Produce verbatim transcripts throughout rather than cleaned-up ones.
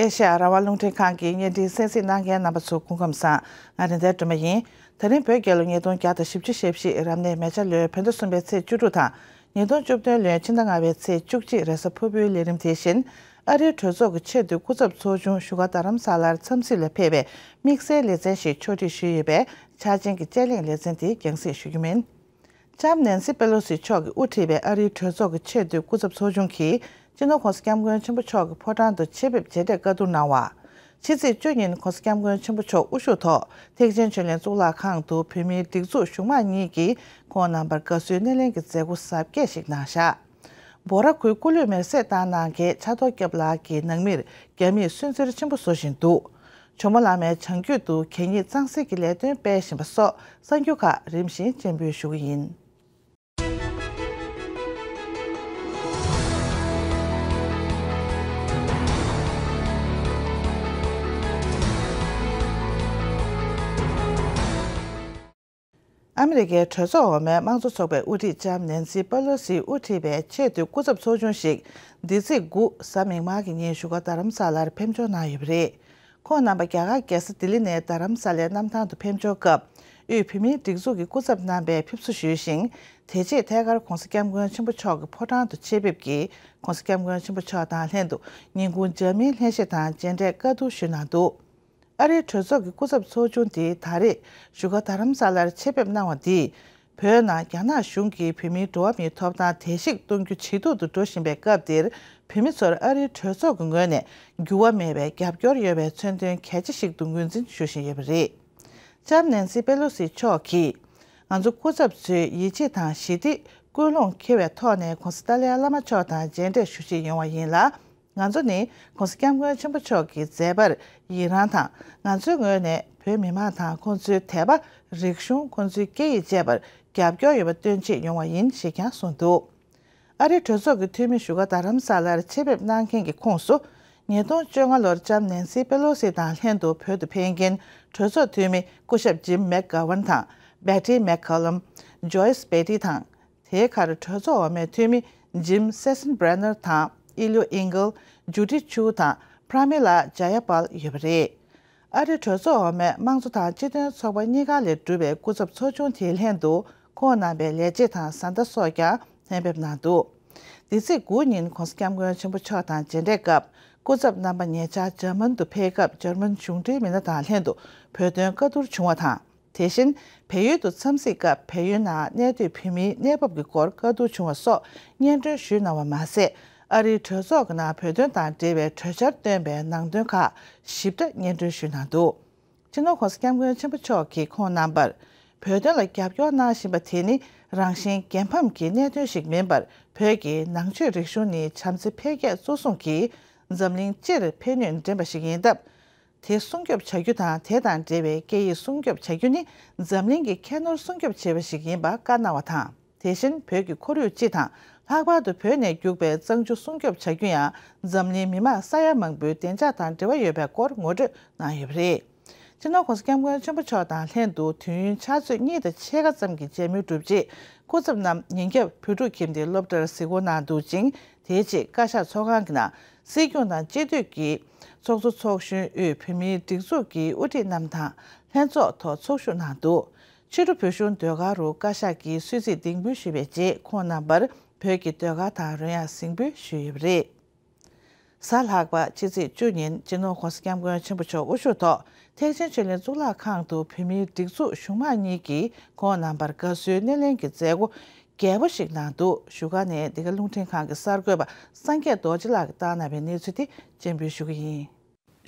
ཨེ་ཤ་ཡ་རང་དབང་རླུང་འཕྲིན་ཁང་གི་བརྙན་འཕྲིན་གསན་གཟིགས་གནང་མཁན་རྣམ་པ་ཚོ་སྐུ་ཁམས་བཟང་། ང་རེད་མདའ་སྒྲོལ་མ་ཡིན། ད་རིང་བོད་རྒྱལ་ལོ་ཉིས་སྟོང་བརྒྱ་དང་བཞི་བཅུ་ཞེ་བཞི་རབ་གནས་མེ་བྱ་ལོའི་བོད་ཟླ་གསུམ་པའི་ཚེས་བཅུ་དྲུག་དང་། ཉིས་སྟོང་བཅུ་བདུན་ལོའི་ཕྱི་ཟླ་ལྔ་པའི་ཚེས་བཅུ་གཅིག་རེས་གཟའ་ཕུར་བུའི་ལས་རིམ་དེ་བཞིན། ཨ་རིའི་གྲོས་ཚོགས་ཀྱི་ཆེས་མཐོའི་སྐུ་ཚབ་ཚོགས་ཆུང་བཞུགས་སྒར་རྡ་རམ་ས་ལར་འཚམས་གཟིགས་ལ་ཕེབས་པའི་དམིགས་བསལ་ལེ་ཚན་ཞིག་ཕྱོགས་སྒྲིག་ཞུས་ཡོད་པས་ཆ་ཅན་གྱི་དཔྱད་གླེང་ལེ་ཚན་དེ་རྒྱང་སྲིང་ཞུ་རྒྱུ་མིན། ལྕམ་ནན་སི་པེ་ལོ་སི་མཆོག་གིས་དབུ་ཁྲིད་པའི་ཨ་རིའི་གྲོས་ཚོགས་ཀྱི་ཆེས་མཐོའི་སྐུ་ཚབ་ཚོགས་ཆུང་གིས་སྤྱི་ནོར་༸གོང་ས་༸སྐྱབས་མགོན་ཆེན་པོ་མཆོག་གི་ཕོ་བྲང་དུ་ཆེད་ཕེབས་མཇལ་འཕྲད་བཀའ་བསྡུར་གནང་བ། ཕྱི་ཚེས་བཅུ་ཉིན་༸གོང་ས་༸སྐྱབས་མགོན་ཆེན་པོ་མཆོག་དབུ་བཞུགས་ཐོག་ཐེག་ཆེན་ཆོས་གླིང་གཙུག་ལག་ཁང་དུ་བོད་མིའི་སྒྲིག་འཛུགས་གཞུང་མང་གཉིས་ཀྱིས་ཁོང་རྣམ་པར་དགའ་བསུའི་སྣེ་ལེན་གྱི་མཛད་སྒོ་གཟབ་རྒྱས་ཤིག་གནང་བཞག་འབོ་ར་ཁུལ་སྐུ་ལུས་མེར་སྲེག་བཏང་གནང་མཁན་ཕྱག་རྡོར་སྐྱབས་ལགས་ཀྱི་ནང་མིར་རྒྱ་མིས་སུན་གཙེར་ཆེན་པོ་བཟོ་བཞིན་འདུག་ཇོ་མོ་གླང་མའི་བྱང་རྒྱུད་དུ་གད་སྙིགས་གཙང་སེལ་གྱི་ལས་དོན་སྤེལ་བཞིན་པ་སོགས་གསར་འགྱུར་ཁག་རིམ་བཞིན་སྤྱན་འབུལ་ཞུ་གི་ཡིན། ཨ་མི་རི་ཀའི་གྲོས་ཚོགས་འོག་མའི་དམངས་གཙོ་ཚོགས་པའི་དབུ་ཁྲིད་ལྕམ་ནན་སི་པེ་ལོ་སིས་དབུ་ཁྲིད་པའི་ཆེས་མཐོའི་སྐུ་ཚབ་ཚོགས་ཆུང་ཞིག་འདི་ཚེས་དགུ་གཟའ་མིག་དམར་གྱི་ཉིན་བཞུགས་སྒར་རྡ་རམ་ས་ལར་ཕེབས་འབྱོར་གནང་ཡོད་པ་རེད། ཁོང་རྣམ་པ་རྒྱ་གར་རྒྱལ་ས་ལྡི་ལི་ནས་རྡ་རམ་ས་ལའི་གནམ་ཐང་དུ་ཕེབས་འབྱོར་སྐབས། དབུས་བོད་མིའི་སྒྲིག་འཛུགས་ཀྱི་སྐུ་ཚབ་རྣམ་པས་ཕེབས་བསུ་ཞུས་ཤིང་། དེ་རྗེས་ཐད་ཀར་༸གོང་ས་༸སྐྱབས་མགོན་ཆེན་པོ་མཆོག་གི་ཕོ་བྲང་དུ་ཆེད་ཕེབས་ཀྱིས་༸གོང་ས་༸སྐྱབས་མགོན་ཆེན་པོ་མཆོག་དང་ལྷན་དུ་ཉིན་གུང་འཇར་མིའི་ལྷན་རྒྱས་དང་མཇལ་འཕྲད་བཀའ་བསྡུར་ཞུས་གནང་འདུག་ཨ་རིའི་གྲོས་ཚོགས་ཀྱི་སྐུ་ཚབ་ཚོགས་ཆུང་དེ་ད་རེས་བཞུགས་སྒར་རྡ་རམ་ས་ལར་ཆེད་ཕེབས་གནང་བ་འདིས། བོད་ནང་རྒྱ་ནག་གཞུང་གིས་བོད་མིའི་འགྲོ་བ་མིའི་ཐོབ་ཐང་བརྡལ་བཤིག་གཏོང་རྒྱུ་ཇེ་སྡུག་ཏུ་འགྲོ་བཞིན་པའི་སྐབས་འདིར། བོད་མི་ཚོར་ཨ་རིའི་གྲོས་ཚོགས་ཀྱི་ངོས་ནས་འགྱུར་བ་མེད་པའི་རྒྱབ་སྐྱོར་ཡོད་པའི་མཚོན་དོན་གལ་ཆེ་ཞིག་ཏུ་ངོས་འཛིན་ཞུ་བཞིན་ཡོད་པ་རེད། ལྕམ་ནན་སི་པེ་ལོ་སི་མཆོག་གིས། ང་ཚོ་སྐུ་ཚབ་ཚོས་ཡིད་ཆེས་དང་ཞི་བདེ་ཀུན་སློང་འཁྱེར་བའི་ཐོག་ནས་༸གོང་ས་ཏཱ་ལའི་བླ་མ་མཆོག་དང་མཇལ་འཕྲད་ཞུ་ཆེད་ཡོང་བ་ཡིན་ལ། ང་ཚོ་ནི་༸གོང་ས་༸སྐྱབས་མགོན་ཆེན་པོ་མཆོག་གི་མཛད་པར་ཡི་རངས་དང་། ང་ཚོའི་ངོས་ནས་བོད་མི་མང་དང་ཁོང་ཚོའི་དད་པ། རིག་གཞུང་། ཁོང་ཚོའི་སྐད་ཡིག་བཅས་པར་རྒྱབ་སྐྱོར་ཡོད་པ་སྟོན་ཆེད་ཡོང་བ་ཡིན་ཞེས་ཀྱང་གསུངས་འདུག་ཨ་རིའི་གྲོས་ཚོགས་ཀྱི་འཐུས་མི་བཞུགས་སྒར་རྡ་རམ་ས་ལར་ཆེད་ཕེབས་གནང་མཁན་གྱི་ཁོངས་སུ། ཉིས་སྟོང་བཅོ་ལྔ་ལོར་ལྕམ་ནན་སི་པེ་ལོ་སི་དང་ལྷན་དུ་བོད་དུ་ཕེབས་མཁན་གྲོས་ཚོགས་འཐུས་མི་སྐུ་ཞབས་ཇིམ་མེག་གྷ་ཝན་དང་། སྦེ་ཏི་མེག་ཁ་ལམ། ཇོ་ཡིས་སྦེ་ཏི་དང་། དེའི་ཁར་གྲོས་ཚོགས་འོག་མའི་འཐུས་མི་ཇིམ་སེ་སན་བྷ་རེ་ནར་དང་། ཨི་ལུ་ཨིང་གལ། ཇུ་ཌི་ཆུ་དང་། པྲ་མི་ལ་ཇ་ཡ་པལ་ཡོད་པ་རེད། ཨ་རིའི་གྲོས་ཚོགས་འོག་མའི་དམངས་གཙོ་དང་སྤྱི་མཐུན་ཚོགས་པ་གཉིས་ཀ་ལས་གྲུབ་པའི་སྐུ་ཚབ་ཚོགས་ཆུང་དེའི་ལྷན་དུ་ཁོང་རྣམ་པའི་ལས་བྱེད་དང་བཟའ་ཟླ་སོགས་ཀྱང་ལྷན་ཕེབས་གནང་འདུག་འདི་ཚེས་དགུ་ཉིན་༸གོང་ས་༸སྐྱབས་མགོན་ཆེན་པོ་མཆོག་དང་མཇལ་འཕྲད་སྐབས། སྐུ་ཚབ་རྣམ་པ་ཉེ་ཆར་འཇར་མན་དུ་ཕེབས་སྐབས་འཇར་མན་གཞུང་འབྲེལ་མི་སྣ་དང་ལྷན་དུ་བོད་དོན་བཀའ་བསྡུར་བྱུང་བ་དང་། དེ་བཞིན། བལ་ཡུལ་དུ་འཚམས་གཟིགས་སྐབས་བལ་ཡུལ་ནང་གནས་སྡོད་བོད་མིའི་གནས་བབ་ཀྱི་སྐོར་བཀའ་བསྡུར་བྱུང་བ་སོགས་སྙན་སྒྲོན་ཞུས་གནང་བ་མ་ཟད། ཨ་རིའི་གྲོས་ཚོགས་ཀྱི་ནང་བོད་དོན་དང་འབྲེལ་བའི་གྲོས་འཆར་བཏོན་པའི་ནང་དོན་ཁག་ཞིབ་ཕྲ་སྙན་སྒྲོན་ཞུས་གནང་འདུག་སྤྱི་ནོར་༸གོང་ས་༸སྐྱབས་མགོན་ཆེན་པོ་མཆོག་གིས་ཁོང་རྣམ་པར། བོད་དོན་ལ་རྒྱབ་སྐྱོར་གནང་བཞིན་པ་དེ་ནི་རང་བཞིན་རྒྱལ་ཕམ་གྱི་གནད་དོན་ཞིག་མིན་པར། བོད་ཀྱི་ནང་ཆོས་རིག་གཞུང་ནི་བྱམས་བརྩེ་འཕེལ་རྒྱས་གཙོ་བཟུང་གིས་འཛམ་གླིང་སྤྱིར་ཕན་ནུས་ལྡན་པ་ཞིག་ཡིན་སྟབས། དེ་སྲུང་སྐྱོབ་བྱ་རྒྱུ་དང་། དེ་དང་འབྲེལ་བའི་སྐད་ཡིག་སྲུང་སྐྱོབ་བྱ་རྒྱུ་ནི་འཛམ་གླིང་གི་ཁྱད་ནོར་སྲུང་སྐྱོབ་བྱེད་པ་ཞིག་ཡིན་པ་བཀའ་གནང་བ་དང་། དེ་བཞིན་བོད་ཀྱི་ཁོར་ཡུག་སྤྱི་དང་། ལྷག་པར་དུ་བོད་ནས་རྒྱུག་པའི་གཙང་ཆུ་སྲུང་སྐྱོབ་བྱ་རྒྱུ་ཡང་འཛམ་གླིང་མི་དམངས་ས་ཡ་མང་པོའི་བདེ་འཇགས་དང་འབྲེལ་བ་ཡོད་པའི་སྐོར་ངོ་སྤྲོད་གནང་ཡོད་པ་རེད། སྤྱི་ནོར་༸གོང་ས་༸སྐྱབས་མགོན་ཆེན་པོ་མཆོག་དང་ལྷན་དུ་དུས་ཡུན་ཕྱག་ཚོད་གཉིས་དང་ཕྱེད་ཀ་ཙམ་གྱི་མཇལ་མོལ་གྲུབ་རྗེས། སྐུ་ཚབ་རྣམས་ཉིན་རྒྱབ་བོད་ཕྲུག་ཁྱིམ་སྡེའི་སློབ་གྲྭར་གཟིགས་སྐོར་གནང་འདུག་ཅིང་། དེའི་རྗེས་བཀའ་ཤག་ཚོགས་ཁང་གི་ནང་སྲིད་སྐྱོང་དང་སྤྱི་འཐུས་ཀྱི་ཚོགས་གཙོ་ཚོགས་གཞོན། དབུས་བོད་མིའི་སྒྲིག་འཛུགས་ཀྱི་དབུ་ཁྲིད་རྣམས་དང་ལྷན་ཚོགས་ཐོག་ཚོགས་ཞུགས་གནང་འདུག་ཕྱི་དྲོ་བོད་གཞུང་ཟློས་གར་རུ་བཀའ་ཤག་གིས་གསོལ་ཚིགས་ལྡིང་འབུལ་ཞུས་པའི་རྗེས། ཁོང་རྣམ་པར་བོད་ཀྱི་ཟློས་གར་དང་རོལ་དབྱངས་གཟིགས་འབུལ་ཞུས་ཡོད་པ་རེད། གཟའ་ལྷག་པ་ཕྱི་ཚེས་བཅུ་ཉིན་སྤྱི་ནོར་༸གོང་ས་༸སྐྱབས་མགོན་ཆེན་པོ་མཆོག་དབུ་བཞུགས་ཐོག་ཐེག་ཆེན་ཆོས་གླིང་གཙུག་ལག་ཁང་དུ་བོད་མིའི་སྒྲིག་འཛུགས་གཞུང་མང་གཉིས་ཀྱིས་ཁོང་རྣམ་པར་དགའ་བསུའི་སྣེ་ལེན་གྱི་མཛད་སྒོ་རྒྱས་པོ་ཞིག་གནང་འདུག་བཞུགས་སྒར་ནས་འདི་ག་རླུང་འཕྲིན་ཁང་གི་གསར་འགོད་པ་སངས་རྒྱས་རྡོ་རྗེ་ལགས་ཀྱིས་བཏང་གནང་བའི་གནས་ཚུལ་དེ་སྤྱན་འབུལ་ཞུ་གི་ཡིན།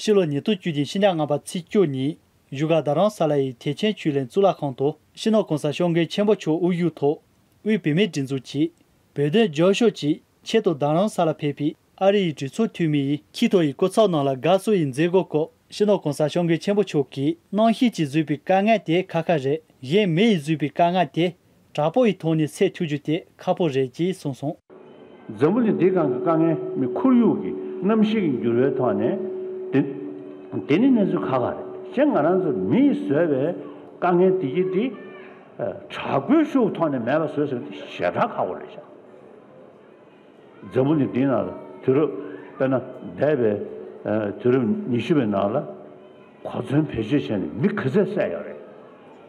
ཕྱི་ལོ་ཉིས་སྟོང་བཅུ་བདུན་ཕྱི་ཟླ་ལྔ་པ་ཚེས་བཅུ་ཉིན་བཞུགས་སྒར་རྡ་རམ་ས་ལ་ཡི་ཐེག་ཆེན་ཆོས་གླིང་གཙུག་ལག་ཁང་དུ་སྤྱི་ནོར་༸གོང་ས་༸སྐྱབས་མགོན་ཆེན་པོ་མཆོག་དབུ་བཞུགས་ཐོག་དབུས་བོད་མིའི་སྒྲིག་འཛུགས་ཀྱི་བོད་དོན་རྒྱབ་སྐྱོར་ཆེད་ཆེད་དུ་རྡ་རམ་ས་ལ་ཕེབས་པའི་ཨ་རི་ཡི་གྲོས་ཚོགས་འཐུས་མི་ཡི་ཁྱི་ཐོ་ཡི་སྐུ་ཚབ་རྣམས་ལ་དགའ་བསུ་ཡི་མཛད་སྒོ་སྐབས། སྤྱི་ནོར་༸གོང་ས་༸སྐྱབས་མགོན་ཆེན་པོ་མཆོག་གིས། རྣམ་ཤེས་ཀྱིས་བཟོས་པའི་དཀའ་ངལ་དེ་ཁ་ཁ་རེད། གཞན་མི་ཡིས་བཟོས་པའི་དཀའ་ངལ་དེ་དྲག་པོ་ཡི་ཐོག་ནས་སེལ་ཐུབ་རྒྱུ་དེ་ཁག་པོ་རེད་ཅེས་གསུངས་སོང་། འཛམ་བུ་གླིང་འདིའི་སྒང་གི་དཀའ་ངལ་ནི་ཁོར་ཡུག་གི་གནམ་གཤིས་ཀྱི་འགྱུར་བའི་ཐོག་ནས་དེ་དེ་ནི་གནས་ཚུལ་ཁག་ཁག་རེད། གཞན་ང་རང་ཚོ་མི་ཡིས་བཟོས་པའི་དཀའ་ངལ་དེ་གྱིས་དེ་དྲག་པོའི་ཤུགས་ཐོག་ནས་མེད་པ་བཟོས་ཟེར་དེ་ཞེ་དྲག་ཁག་པོ་རེད་ཤག་འཛམ་བུ་གླིང་འདིའི་ནང་ལ་དུས་རབས་དཔེར་ན་འདས་པའི་ ཨ། དུས་རབས་ཉི་ཤུ་པའི་ནང་ལ་གོ་མཚོན་བེད་སྤྱོད་བྱས་ནས་མི་ག་ཚད་བསད་ཡོད་རེད།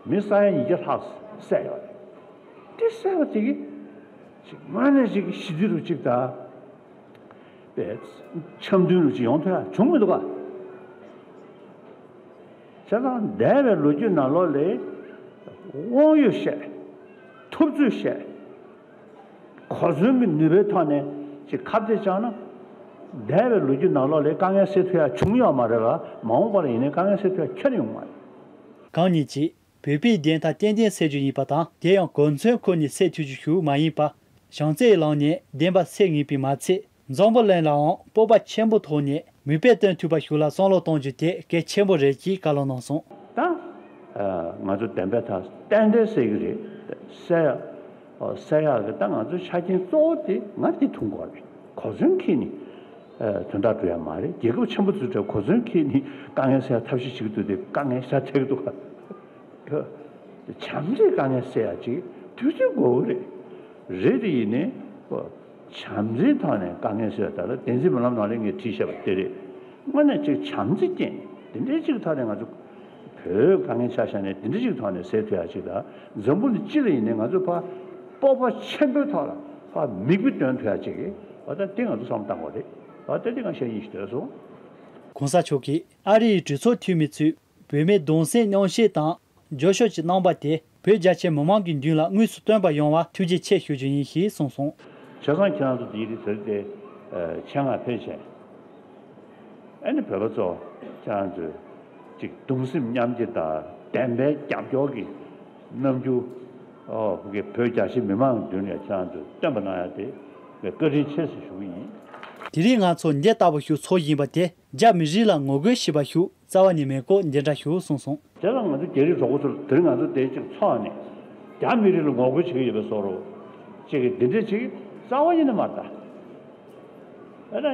མི་ས་ཡ་ཉིས་བརྒྱ་ལྷག་བསད་ཡོད་རེད། དེ་བསད་པ་དེ་གིས་ཅིག་དངོས་གནས་ཅིག་ཞི་བདེ་རུ་ཅིག་དང་། པའི་འཆམ་མཐུན་རུ་ཅིག་ཡོང་ཐུབ་ཡ་བྱུང་མི་འདུག་ག་བྱས་ཙང་འདས་པའི་ལོ་རྒྱུས་ནང་ལོགས་ལ་དབང་ཡོད་བཤད། ཐུབ་ཚོད་བཤད། གོ་མཚོན་གྱི་ནུས་པའི་ཐོག་ནས་ཅིག་ཁ་གཏད་བཅག་ན། འདས་པའི་ལོ་རྒྱུས་ནང་ལོགས་ལ་དཀའ་ངལ་སེལ་ཐུབ་ཡ་བྱུང་ཡོད་མ་རེད་ལ། མ་འོངས་པ་ལ་ཡིན་ནའི་དཀའ་ངལ་སེལ་ཐུབ་ཡ་ཁྱོན་ནས་ཡོང་མ་རེད། གང་ཉིད་ཀྱིས་བོད་པའི་བདེན་མཐའ་ཏན་ཏན་གསལ་རྒྱུ་ཡིན་པ་དང་། དེ་ཡང་གོ་མཚོན་ཁུར་ནས་གསལ་ཐུབ་རྒྱུ་ཞིག་མ་ཡིན་པ། བྱང་རྩེའི་ལམ་ནས་བདེན་པ་གསལ་ངེས་པས་མ་ཚད། འཛམ་བུ་གླིང་ལའང་སྤོབས་པ་ཆེན་པོ་ཐོག་ནས་མིག་དཔེ་སྟོན་ཐུབ་པ་ཞིག་ལ་བསམ་བློ་གཏོང་རྒྱུ་དེ་གལ་ཆེན་པོ་རེད་ཅེས་བཀའ་སློབ་གནང་སོང་། ད་ང་ཚོ་བདེན་པའི་མཐའ་ཏན་ཏན་གསལ་གྱི་རེད། གསལ་ཡ་གསལ་ཡག་གི་ད་ང་ཚོའི་ཆ་རྐྱེན་གཙོ་བོ་དེ་ང་དེ་མཐོང་དགོས་རེད། གོ་མཚོན་འཁྱེར་ནས་དོན་དག་སྒྲུབ་ཡ་མ་རེད། རྒྱལ་ཁབ་ཆེན་པོ་ཚོའི་གྲས་གོ་མཚོན་འཁྱེར་ནས་དཀའ་ངལ་སེལ་ཡ་ཐབས་ཤེས་བྱེད་ཀྱི་འདུག་དེ་དཀའ་ངལ་ཤ་ཐེག་འདུག་བྱམས་བརྩེའི་དཀའ་ངལ་སེལ་ཡ་ཅིག་དུས་ཚོད་དགོས་ཀྱི་རེད། རེད་དེ་ཡིན་ནའི་བྱམས་བརྩེའི་ཐོག་ནས་དཀའ་ངལ་སེལ་ཡ། ད་ལྟ་བསྟན་འཛིན་སྨོན་ལམ་ནང་ལ་ངས་བྲིས་བཞག་པ་དེ་རེད། དངོས་གནས་ཅིག་བྱམས་བརྩེ་བསྐྱེད་ནས་དེ་འདྲའི་ཅིག་ཐོག་ནས་ང་ཚོ་བོད་དཀའ་ངལ་ཆ་བཞག་ནས་དེ་འདྲའི་ཅིག་ཐོག་ནས་སེལ་ཐུབ་ཡ་ཅིག་དང་། འཛམ་བུ་གླིང་སྤྱི་ལ་ཡིན་ནའི་ང་ཚོ་ཕར་སྤོབས་པ་ཆེན་པོའི་ཐོག་ལ་ཕར་མིག་དཔེ་སྟོན་ཐུབ་ཡ་ཅིག་གི་འོ་ད་དེ་ང་ཚོ་བསམ་བློ་བཏང་དགོས་རེད། འོ་ད་དེ་ང་བཤད་སྙིང་ཞིག་འདོད་སོང་། ༸གོང་ས་མཆོག་གིས་ཨ་རིའི་གྲོས་ཚོགས་འཐུས་མི་ཚོས་བོད་མིའི་གདུང་སེམས་མཉམ་སྐྱེད་དང་རྒྱབ་སྐྱོར་གྱི་རྣམ་པ་དེ་བོད་རྒྱ་ཆེ་མི་མང་གི་མདུན་ལ་དངོས་སུ་སྟོན་པ་ཡོང་བར་ཐུགས་རྗེ་ཆེ་ཞུ་རྒྱུ་ཡིན་ཞེས་གསུངས་སོང་། བྱས་ཙང་ཁྱེད་རང་ཚོ་དེའི་རིགས་དེར་དེ་ཆེད་མངགས་ཕེབས་བྱས། ཨ་ནི་བོད་པ་ཚོ་ཁྱེད་རང་ཚོས་ཅིག་གདུང་སེམས་མཉམ་སྐྱེད་དང་བདེན་པའི་རྒྱབ་སྐྱོར་གྱི་རྣམ་འགྱུར། ཨོ་གི་བོད་རྒྱ་ཆེ་མི་མང་གི་མདུན་ནས་ཁྱེད་རང་ཚོས་སྟོན་པ་གནང་ཡ་དེ་བཀའ་དྲིན་ཆེ་ཞེས་ཞུ་གི་ཡིན། དེ་རིང་ང་ཚོ་འདི་ལྟ་བུ་ཞིག་ཚོགས་བཞིན་པ་དེ་རྒྱ་མི་རིགས་ལ་ངོ་རྒོལ་བྱེད་པ་ཞིག་རྩ་བ་ནས་མེད་སྐོར་འདི་འདྲ་ཞིག་གསུངས་སོང་། དེ་ལ་ང་ཚོ་རྒྱ་རིགས་གྲོགས་པོ་ཚོར་དེ་རིང་ང་ཚོ་དེ་གཅིག་ཚོགས་ནས་རྒྱ་མི་རིགས་ལ་ངོ་རྒོལ་བྱེད་ཀྱི་ཡོད་པའི་བཟོ་འདྲ་ཅིག་གི་འདི་འདྲ་ཅིག་རྩ་བ་ཉིད་ནས་མ་རེད་ད།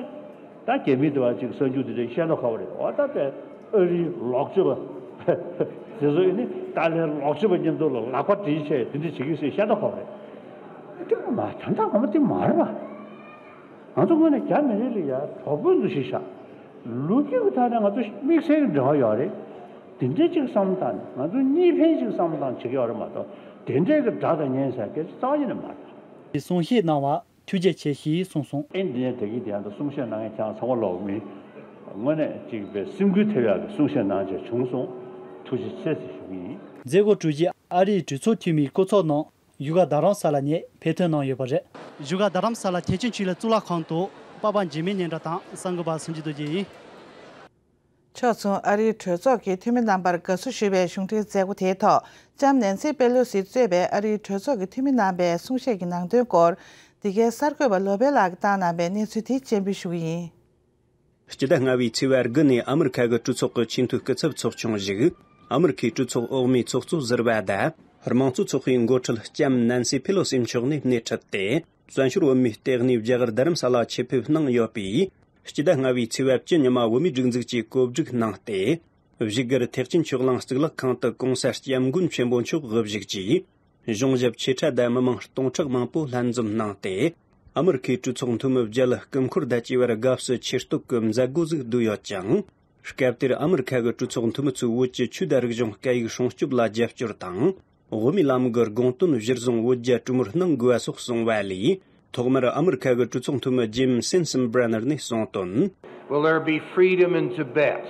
ཨ་ད་རྒྱ་མི་དེ་བ་ཅིག་གསར་འགྱུར་དེ་འདྲ་བཤད་མདོག་ཁ་པོ་རེད། འོ་ད་དཔེ་ཨ་རིའི་ལོག་སྤྱོད་པ་དེ་ཚོ་ཡིན་ནི་ཏཱ་ལའི་ལོག་སྤྱོད་པ་མཉམ་དུ་ལ་ལག་པ་སྦྲེལ་བྱས་དེ་འདྲ་བྱེད་ཀྱི་ཟེར་བཤད་མདོག་ཁ་པོ་རེད། དེ་མ་དོན་དག་ངོ་མ་དེ་མ་རེད་པ། ང་ཚོ་དངོས་གནས་རྒྱ་མི་རིགས་ལ་ཡ་གྲོགས་པོའི་འདུ་ཤེས་བཞག་ལོ་རྒྱུས་ཀྱི་ཐོག་ནས་ང་ཚོ་དམིགས་བསལ་གྱི་འབྲེལ་བ་ཡོད་རེད། དེ་འདྲའི་ཅིག་བསམ་སྟངས་ནི་ང་ཚོ་གཉིས་ཕན་ཅིག་བསམ་སྟངས་བྱེད་ཀྱི་ཡོད་རེད་མ་གཏོགས་དེ་འདྲའི་གི་དགྲ་དང་གཉེན་ཟེར་སྐད་ཆ་རྩ་བ་ཉིད་ནས་མ་རེད། གསུང་བཤད་གནང་བར་ཐུགས་རྗེ་ཆེ་ཞེས་གསུངས་སོང་། ཨེ་འདི་ནས་དེ་གི་དེ་ཡང་ད་གསུང་བཤད་གནང་མཁན་ཁྱེད་རང་ཚང་མ་ལོག་མི་དངོས་གནས་ཅིག་པའི་སེམས་འགུལ་ཐེབས་ཡག་གི་གསུང་བཤད་གནང་བྱས་བྱུང་སོང་། ཐུགས་རྗེ་ཆེ་ཞེས་ཞུ་གི་ཡིན། མཛད་སྒོ་གྲོལ་རྗེས་ཨ་རིའི་གྲོས་ཚོགས་འཐུས་མིའི་སྐུ་ཚབ་གནང་བཞུགས་སྒར་རྡ་རམ་ས་ལ་ནས་ཕེབས་ཐོན་གནང་ཡོད་པ་རེད། བཞུགས་སྒར་རྡ་རམ་ས་ལ་ཐེག་ཆེན་ཆོས་གླིང་གཙུག་ལག་ཁང་དུ་པ་ཕ་འཇིགས་མེད་སྙན་གྲགས་དང་གསར་འགོད་པ་སངས་རྒྱས་རྡོ་རྗེ་ཡིན། ཕྱོགས་མཚུངས་ཨ་རིའི་གྲོས་ཚོགས་ཀྱི་འཐུས་མི་རྣམ་པར་དགའ་བསུ་ཞུ་བའི་གཞུང་འབྲེལ་མཛད་སྒོ་དེའི་ཐོག་ལྕམ་ནན་སི་པེ་ལོ་སི་གཙོས་པའི་ཨ་རིའི་གྲོས་ཚོགས་ཀྱི་འཐུས་མི་རྣམ་པས་གསུང་བཤད་ཀྱི་ནང་དོན་སྐོར། འདི་གའི་གསར་འགོད་པ་བློ་བྷེ་ལགས་ཀྱིས་བཏང་གནང་བའི་གནས་ཚུལ་དེ་སྤྱན་འབུལ་ཞུ་གི་ཡིན། སྤྱི་ཟླ་ལྔ་བའི་ཚེས་པ་དགུ་ནས་ཨ་མི་རི་ཁ་གི་གྲོས་ཚོགས་ཀྱི་ཆེས་མཐོའི་སྐུ་ཚབ་ཚོགས་ཆུང་བཞུགས། ཨ་མི་རི་ཁའི་གྲོས་ཚོགས་འོག་མའི་ཚོགས་གཙོ་ཟུར་པ་དང་། དམངས་གཙོ་ཚོགས་པའི་འགོ་ཁྲིད་ལྕམ་ནན་སི་ཕེ་ལོ་སི་མཆོག་ནས་སྣེ་ཁྲིད་དེ། བཙན་བྱོལ་བོད་མིའི་ལྟེ་གནས་རྒྱ་གར་རྡ་རམ་ས་ལ་ཆེད་ཕེབས་གནང་ཡོད་པས། སྤྱི་ཟླ་ལྔ་བའི་ཚེས་པ་བཅུ་ཉི་མ་བོད་མིའི་སྒྲིག་འཛུགས་ཀྱིས་གོ་སྒྲིག་གནང་སྟེ། བཞུགས་སྒར་ཐེག་ཆེན་ཆོས་གླིང་གཙུག་ལག་ཁང་དུ་༸གོང་ས་༸སྐྱབས་མགོན་ཆེན་པོ་མཆོག་དབུ་བཞུགས་ཀྱིས། གཞུང་ཞབས་ཆེ་ཕྲ་དང་མི་མང་སྟོང་ཕྲག་མང་པོ་ལྷན་འཛོམས་གནང་སྟེ། ཨ་མི་རི་ཁའི་གྲོས་ཚོགས་འཐུས་མི་བརྒྱད་སྐུ་འཁོར་དང་བཅས་པར་དགའ་བསུ་ཆེ་སྟོབས་ཀྱི་མཛད་སྒོ་ཞིག་བསྡུས་ཡོད་ཅིང་། སྐབས་དེར་ཨ་མི་རི་ཁ་གི་གྲོས་ཚོགས་འཐུས་མི་ཚོས་བོད་ཀྱི་ཆོས་དང་རིག་གཞུང་སྐད་ཡིག་སྲུང་སྐྱོབ་ལ་རྒྱབ་སྐྱོར་དང་། དབུ་མའི་ལམ་གྱི་དགོངས་དོན་གཞིར་བཟུང་བོད་རྒྱ་གྲོས་མོལ་གནང་དགོས་པ་སོགས་གསུངས་པ་ལས། ཐོག་མར་ཨ་མི་རི་ཁ་གི་གྲོས་ཚོགས་འཐུས་མི་ཇེམ་སི་སེན་སན་བྷ་ར་ནར་ནས་གསུངས་དོན། Will there be freedom in Tibet?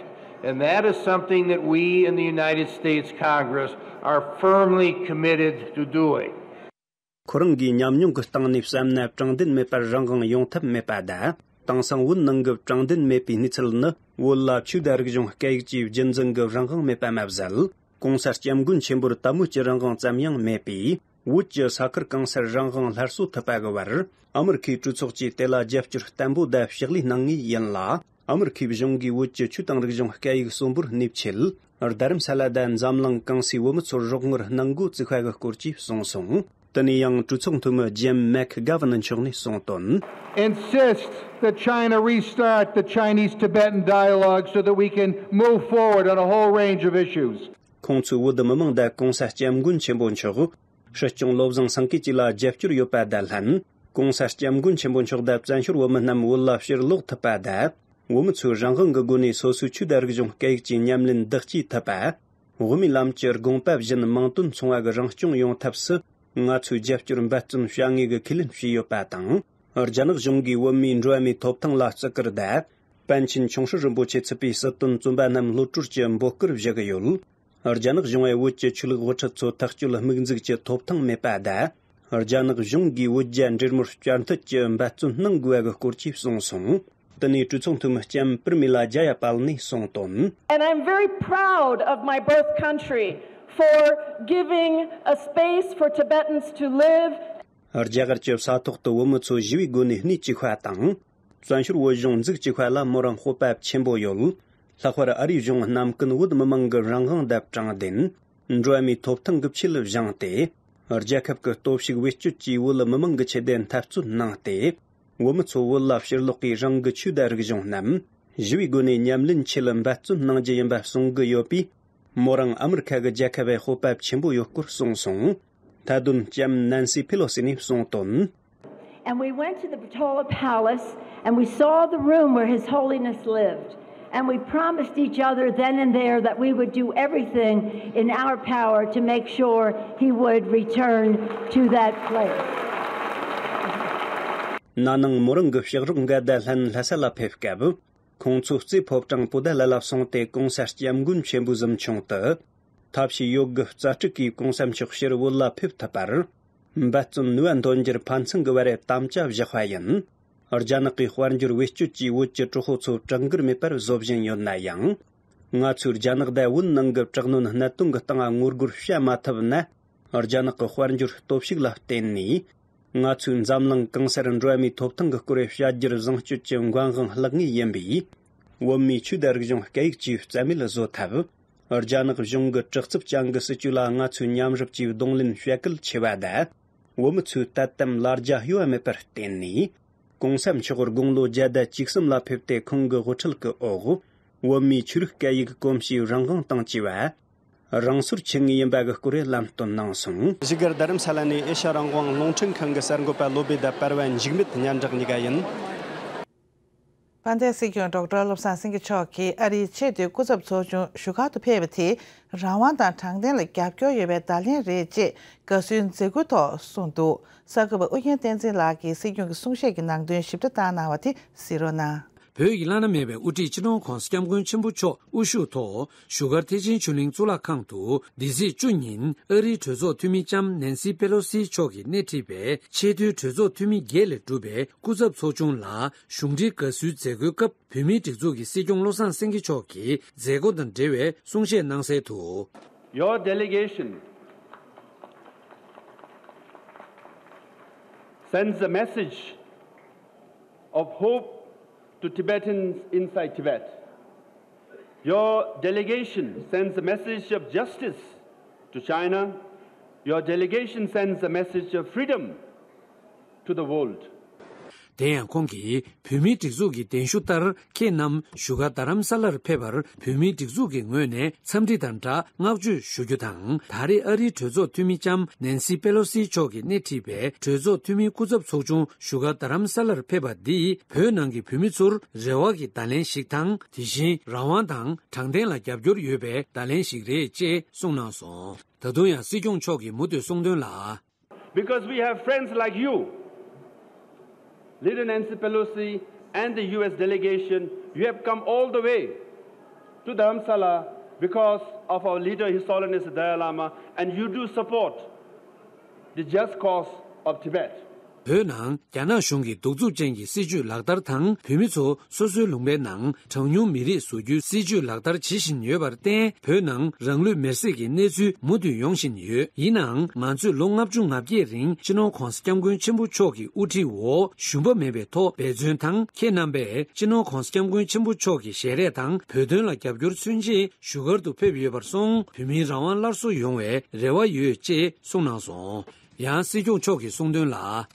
And that is something that we in the United States Congress are firmly committed to doing. ཁོ་རང་གིས་ཉམས་མྱོང་གི་སྟེང་ནས་བསམ་ན་དྲང་བདེན་མེད་པར་རང་དབང་ཡོང་ཐབས་མེད་པ་དང་། དེང་སང་བོད་ནང་གི་དྲང་བདེན་མེད་པའི་གནས་ཚུལ་ནི་བོད་ལ་ཆོས་དང་རིག་གཞུང་སྐད་ཡིག་བཅས་རྒྱུན་འཛིན་གྱི་རང་དབང་མེད་པ་མ་ཟད། ༸གོང་ས་༸སྐྱབས་མགོན་ཆེན་པོར་དལ་མོ་སྐྱིད་རང་དབང་ཙམ་ཡང་མེད་པས། བོད་ཀྱི་ས་ཁུལ་གང་སར་རང་དབང་སླར་གསོ་ཐུབ་པ་གི་བར། ཨ་མི་རི་ཁའི་གྲོས་ཚོགས་ཀྱིས་དེ་ལ་རྒྱབ་སྐྱོར་བརྟན་པོ་དང་ཕྱག་ལས་གནང་ངེས་ཡིན་ལ། ཨ་མི་རི་ཁའི་གཞུང་གིས་བོད་ཀྱི་ཆོས་དང་རིག་གཞུང་སྐད་ཡིག་གསོན་པོར་གནས་ཆེད། རྡ་རམ་ས་ལ་དང་འཛམ་གླིང་གང་སའི་བོད་མི་ཚོར་རོགས་དངུལ་གནང་དགོས་བརྩི་བཞག་གི་སྐོར་བཅས་གསུངས་སོང་། དེ་ནས་ཡང་གྲོས་ཚོགས་འཐུས་མི་ཇེམ་མེག་གྷ་ཝན་མཆོག་ནས་གསུངས་དོན། Insist that China restart the Chinese Tibetan dialogue so that we can move forward on a whole range of issues. ཁོང་ཚོས་བོད་མི་མང་དང་༸གོང་ས་༸སྐྱབས་མགོན་ཆེན་པོ་མཆོག་སྲིད་སྐྱོང་བློ་བཟང་སེང་གེ་བཅས་ལ་རྒྱབ་སྐྱོར་ཡོད་པ་དང་ལྷན། ༸གོང་ས་༸སྐྱབས་མགོན་ཆེན་པོ་མཆོག་དང་བཙན་བྱོལ་བོད་མི་རྣམས་བོད་ལ་ཕྱིར་ལོག་ཐུབ་པ་དང་། བོད་མི་ཚོས་རང་དབང་གི་སྒོ་ནས་སོ་སོའི་ཆོས་དང་རིག་གཞུང་སྐད་ཡིག་བཅས་ཉམས་ལེན་བདག་གཅེས་ཐུབ་པ། དབུ་མའི་ལམ་གྱི་དགོངས་པ་བཞིན་མིང་དོན་མཚུངས་པ་གི་རང་སྐྱོང་ཡོང་ཐབས་སུ། ང་ཚོས་རྒྱབ་སྐྱོར་འབད་བརྩོན་བྱ་ངེས་ཀྱི་ཁས་ལེན་བྱས་ཡོད་པ་དང་། རྒྱ་ནག་གཞུང་གིས་བོད་མིའི་འགྲོ་བ་མིའི་ཐོབ་ཐང་ལ་བརྩི་བཀུར་དང་། པཎ་ཆེན་ཆུང་ཧྲི་རིན་པོ་ཆེ་ཚུད་པའི་སྲིད་དོན་བཙོན་པ་རྣམས་གློད་གྲོལ་གྱི་འབོད་སྐུལ་བཞག་གི་ཡོད། རྒྱ་ནག་གཞུང་ངོས་བོད་ཀྱི་ཆོས་ལུགས་དབུ་ཁྲིད་ཚོ་ཐག་གཅོད་དམིགས་འཛུགས་ཀྱི་ཐོབ་ཐང་མེད་པ་དང་། རྒྱ་ནག་གཞུང་གིས་བོད་རྒྱ་འབྲེལ་མོལ་བསྐྱར་མཐུད་ཀྱི་འབད་བརྩོན་གནང་དགོས་པ་གི་སྐོར་བཅས་གསུངས་སོང་། དེ་ནས་གྲོས་ཚོགས་འཐུས་མི་ལྕམ་པིར་མི་ལ་ཇ་ཡ་པཱལ་ནས་གསུངས་དོན། And I'm very proud of my birth country for giving a space for Tibetans to live. རྒྱ་གར་གྱི་ས་ཐོག་ཏུ་བོད་མི་ཚོ་ཞི་བའི་སྒོ་ནས་གནས་བཅུག་པ་དང་། བཙན་བྱོལ་བོད་གཞུང་འཛུགས་བཅུག་པ་ལ་མོ་རང་སྤོབས་པ་ཆེན་པོ་ཡོད། ལྷག་པར་ཨ་རིའི་གཞུང་ནམ་རྒྱུན་བོད་མི་མང་གི་རང་དབང་དང་དྲང་བདེན། འགྲོ་བ་མིའི་ཐོབ་ཐང་གི་ཆེད་བཞེངས་ཏེ། རྒྱལ་ཁབ་ཀྱི་སྟོབས་ཤུགས་བེད་སྤྱོད་ཀྱིས་བོད་མི་མང་གི་ཆེད་དུ་འཐབ་རྩོད་གནང་སྟེ། བོད་མི་ཚོ་བོད་ལ་ཕྱིར་ལོག་གིས་རང་གི་ཆོས་དང་རིག་གཞུང་རྣམས་ཞི་བའི་སྒོ་ནས་ཉམས་ལེན་ཆེད་འབད་བརྩོན་གནང་རྒྱུ་ཡིན་པ་གསུང་གི་ཡོད་པས། མོ་རང་ཨ་མི་རི་ཁ་གི་རྒྱལ་ཁབ་པའི་སྤོབས་པ་ཆེན་པོ་ཡོད་སྐོར་གསུངས་སོང་། མཐའ་དོན་ལྕམ་ནན་སི་ཕེ་ལོ་སི་ནས་གསུངས་དོན། And we went to the Potala Palace and we saw the room where His Holiness lived. And we promised each other then and there that we would do everything in our power to make sure he would return to that place. ན་ནིང་མོ་རང་གི་ཕྱག་རོགས་འགའ་དང་ལྷན་ལྷ་ས་ལ་ཕེབས་སྐབས། ཁོང་ཚོའི་རྩེ་ཕོ་བྲང་པོ་ཏཱ་ལ་ལ་སོང་སྟེ་གོང་ས་སྐྱབས་མགོན་ཆེན་པོའི་གཟིམ་ཆུང་དུ། ཐབས་ཤེས་ཡོད་དགུ་རྩལ་སྤྲུགས་ཀྱིས་གོང་ས་མཆོག་ཕྱིར་བོད་ལ་ཕེབས་ཐུབ་པར། འབད་བརྩོན་ནུས་པ་འདོན་རྒྱུར་ཕན་ཚུན་གྱི་བར་དམ་བཅའ་བཞག་པ་ཡིན། རྒྱ་ནག་གིས་དཔལ་འབྱོར་བེད་སྤྱོད་ཀྱིས་བོད་ཀྱི་གྲོགས་པོ་ཚོ་གྲངས་འགུལ་མེད་པར་བཟོ་བཞིན་ཡོད་ན་ཡང་། ང་ཚོས་རྒྱ་ནག་དང་བོད་ནང་གི་དྲག་གནོན་གནད་དོན་གྱི་སྟེང་ངོ་རྒོལ་བྱ་མ་ཐུབ་ན། རྒྱ་ནག་གི་དཔལ་འབྱོར་སྟོབས་ཤུགས་ལ་བརྟེན་ནས། ང་ཚོས་འཛམ་གླིང་གང་སར་འགྲོ་བ་མིའི་ཐོབ་ཐང་གི་སྐོར་བྱ་རྒྱུར་བཟང་སྤྱོད་ཀྱི་འགན་དབང་བརླག་ངེས་ཡིན་པས། བོད་མིའི་ཆོས་དང་རིག་གཞུང་སྐད་ཡིག་བཅས་རྩ་མེད་བཟོ་ཐབས། རྒྱ་ནག་གཞུང་གི་དྲག་རྩུབ་ཅན་གྱི་སྲིད་བྱུས་ལ་ང་ཚོས་མཉམ་རུབ་ཀྱིས་གདོང་ལེན་བྱེད་གལ་ཆེ་བ་དང་། བོད་མི་ཚོས་དད་དམ་ལ་རྒྱ་གཡོ་བ་མེད་པར་བརྟེན་ནས། གོང་ས་མཆོག་དགུང་ལོ་བརྒྱ་དང་བཅུ་གསུམ་ལ་ཕེབས་ཏེ་ཁོང་གི་དབུ་ཁྲིད་ཀྱི་འོག་བོད་མིའི་ཆོས་རིག་སྐད་ཡིག་གོམས་གཤིས་རང་དབང་དང་བཅས་པ། རང་སོར་ཆུད་ངེས་ཡིན་པ་གི་སྐོར་ལམ་སྟོན་གནང་སོང་། བཞུགས་སྒར་རྡ་རམ་ས་ལ་ནས་ཨེ་ཤ་རང་དབང་རླུང་འཕྲིན་ཁང་གི་གསར་འགོད་པ་བློ་བྷེ་དང་པར་ཝན་འཇིགས་མེད་སྙན་གྲགས་གཉིས་ཀ་ཡིན། དཔལ་ལྡན་སྲིད་སྐྱོང་ཌོག་ཊར་བློ་བཟང་སེང་གེ་མཆོག་གིས་ཨ་རིའི་ཆེས་མཐོའི་སྐུ་ཚབ་ཚོགས་ཆུང་བཞུགས་སྒར་དུ་ཕེབས་པ་དེས་རང་དབང་དང་དྲང་བདེན་ལ་རྒྱབ་སྐྱོར་ཡོད་པའི་བརྡ་ལན་རེད་ཅེས་དགའ་བསུའི་མཛད་སྒོའི་ཐོག་གསུངས་འདུག་གསར་འགོད་པ་ཨུ་རྒྱན་བསྟན་འཛིན་ལགས་ཀྱིས་སྲིད་སྐྱོང་གི་གསུང་བཤད་ཀྱི་ནང་དོན་ཞིབ་ཕྲ་བཏང་གནང་བ་དེ་གཟིགས་རོགས་གནང་། བོད་ཀྱི་བླ་ན་མེད་པའི་དབུ་ཁྲིད་སྤྱི་ནོར་༧གོང་ས་༧སྐྱབས་མགོན་ཆེན་པོ་མཆོག་དབུ་བཞུགས་ཐོག་བཞུགས་སྒར་ཐེག་ཆེན་ཆོས་གླིང་གཙུག་ལག་ཁང་དུ་འདི་ཚེས་བཅུ་ཉིན་ཨ་རིའི་གྲོས་ཚོགས་འཐུས་མི་ལྕམ་ནན་སི་པེ་ལོ་སི་མཆོག་གིས་སྣེ་ཁྲིད་པའི་ཆེས་མཐོའི་གྲོས་ཚོགས་འཐུས་མི་བརྒྱད་ལས་གྲུབ་པའི་སྐུ་ཚབ་ཚོགས་ཆུང་ལ་གཞུང་འབྲེལ་དགའ་བསུའི་མཛད་སྒོའི་སྐབས། བོད་མིའི་སྒྲིག་འཛུགས་ཀྱི་སྲིད་སྐྱོང་བློ་བཟང་སེང་གེ་མཆོག་གིས་མཛད་སྒོ་དང་འབྲེལ་བའི་གསུང་བཤད་གནང་གསལ་དུ། Your delegation sends a message of hope to Tibetans inside Tibet. Your delegation sends a message of justice to China. Your delegation sends a message of freedom to the world. དེ་ཡང་ཁོང་གིས་བོད་མིའི་སྒྲིག་འཛུགས་ཀྱི་གདན་ཞུ་ལྟར། ཁྱེད་རྣམས་བཞུགས་སྒར་རྡ་རམ་ས་ལར་ཕེབས་པར་བོད་མིའི་སྒྲིག་འཛུགས་ཀྱི་ངོས་ནས་འཚམས་འདྲི་དང་སྦྲགས་བསྔགས་བརྗོད་ཞུ་རྒྱུ་དང་། ད་རེས་ཨ་རིའི་གྲོས་ཚོགས་འཐུས་མི་ལྕམ་ནན་སི་པེ་ལོ་སི་མཆོག་གིས་སྣེ་ཁྲིད་པའི་གྲོས་ཚོགས་འཐུས་མིའི་སྐུ་ཚབ་ཚོགས་ཆུང་བཞུགས་སྒར་རྡ་རམ་ས་ལར་ཕེབས་པ་འདིས་བོད་ནང་གི་བོད་མི་ཚོར་རེ་བ་གི་བརྡ་ལན་ཞིག་དང་། དེ་བཞིན་རང་དབང་དང་དྲང་བདེན་ལ་རྒྱབ་སྐྱོར་ཡོད་པའི་བརྡ་ལན་ཞིག་རེད་ཅེས་གསུངས་གནང་སོང་། ད་དུང་ཡང་སྲིད་སྐྱོང་མཆོག་གིས་མུ་མཐུད་གསུངས་དོན་ལ། Because we have friends like you, Leader Nancy Pelosi and the U S delegation, you have come all the way to Dharamsala because of our leader, His Holiness the Dalai Lama, and you do support the just cause of Tibet. བོད་ནང་རྒྱ་ནག་གཞུང་གི་གདུག་རྩུབ་ཅན་གྱི་སྲིད་བྱུས་ལག་བསྟར་དང་། བོད་མི་ཚོ་སོ་སོའི་ལུང་པའི་ནང་གྲངས་ཉུང་མི་རིགས་བཟོ་རྒྱུའི་སྲིད་བྱུས་ལག་བསྟར་བྱེད་བཞིན་ཡོད་པར་བརྟེན། བོད་ནང་རང་ལུས་མེར་སྲེག་གི་གནས་ཚུལ་མུ་མཐུད་ཡོང་བཞིན་ཡོད། ཡིན་ནའང་། ང་ཚོས་ལོ་ལྔ་བཅུ་ང་བརྒྱད་རིང་སྤྱི་ནོར་༧གོང་ས་༧སྐྱབས་མགོན་ཆེན་པོ་མཆོག་གི་དབུ་ཁྲིད་འོག་ཞུམ་པ་མེད་པའི་ཐོག་འབད་བརྩོན་དང་། ཁྱེད་རྣམ་པས་སྤྱི་ནོར་༧གོང་ས་༧སྐྱབས་མགོན་ཆེན་པོ་མཆོག་གི་ཞལ་རས་དང་བོད་དོན་ལ་རྒྱབ་སྐྱོར་མཚོན་ཆེད་བཞུགས་སྒར་དུ་ཕེབས་ཡོད་པར་སོང་། བོད་མིའི་རང་དབང་སླར་གསོ་ཡོང་བའི་རེ་བ་ཡོད་ཅེས་གསུངས་གནང་སོང་། ཡང་སྲིད་སྐྱོང་མཆོག་གིས་གསུངས་དོན་ལ།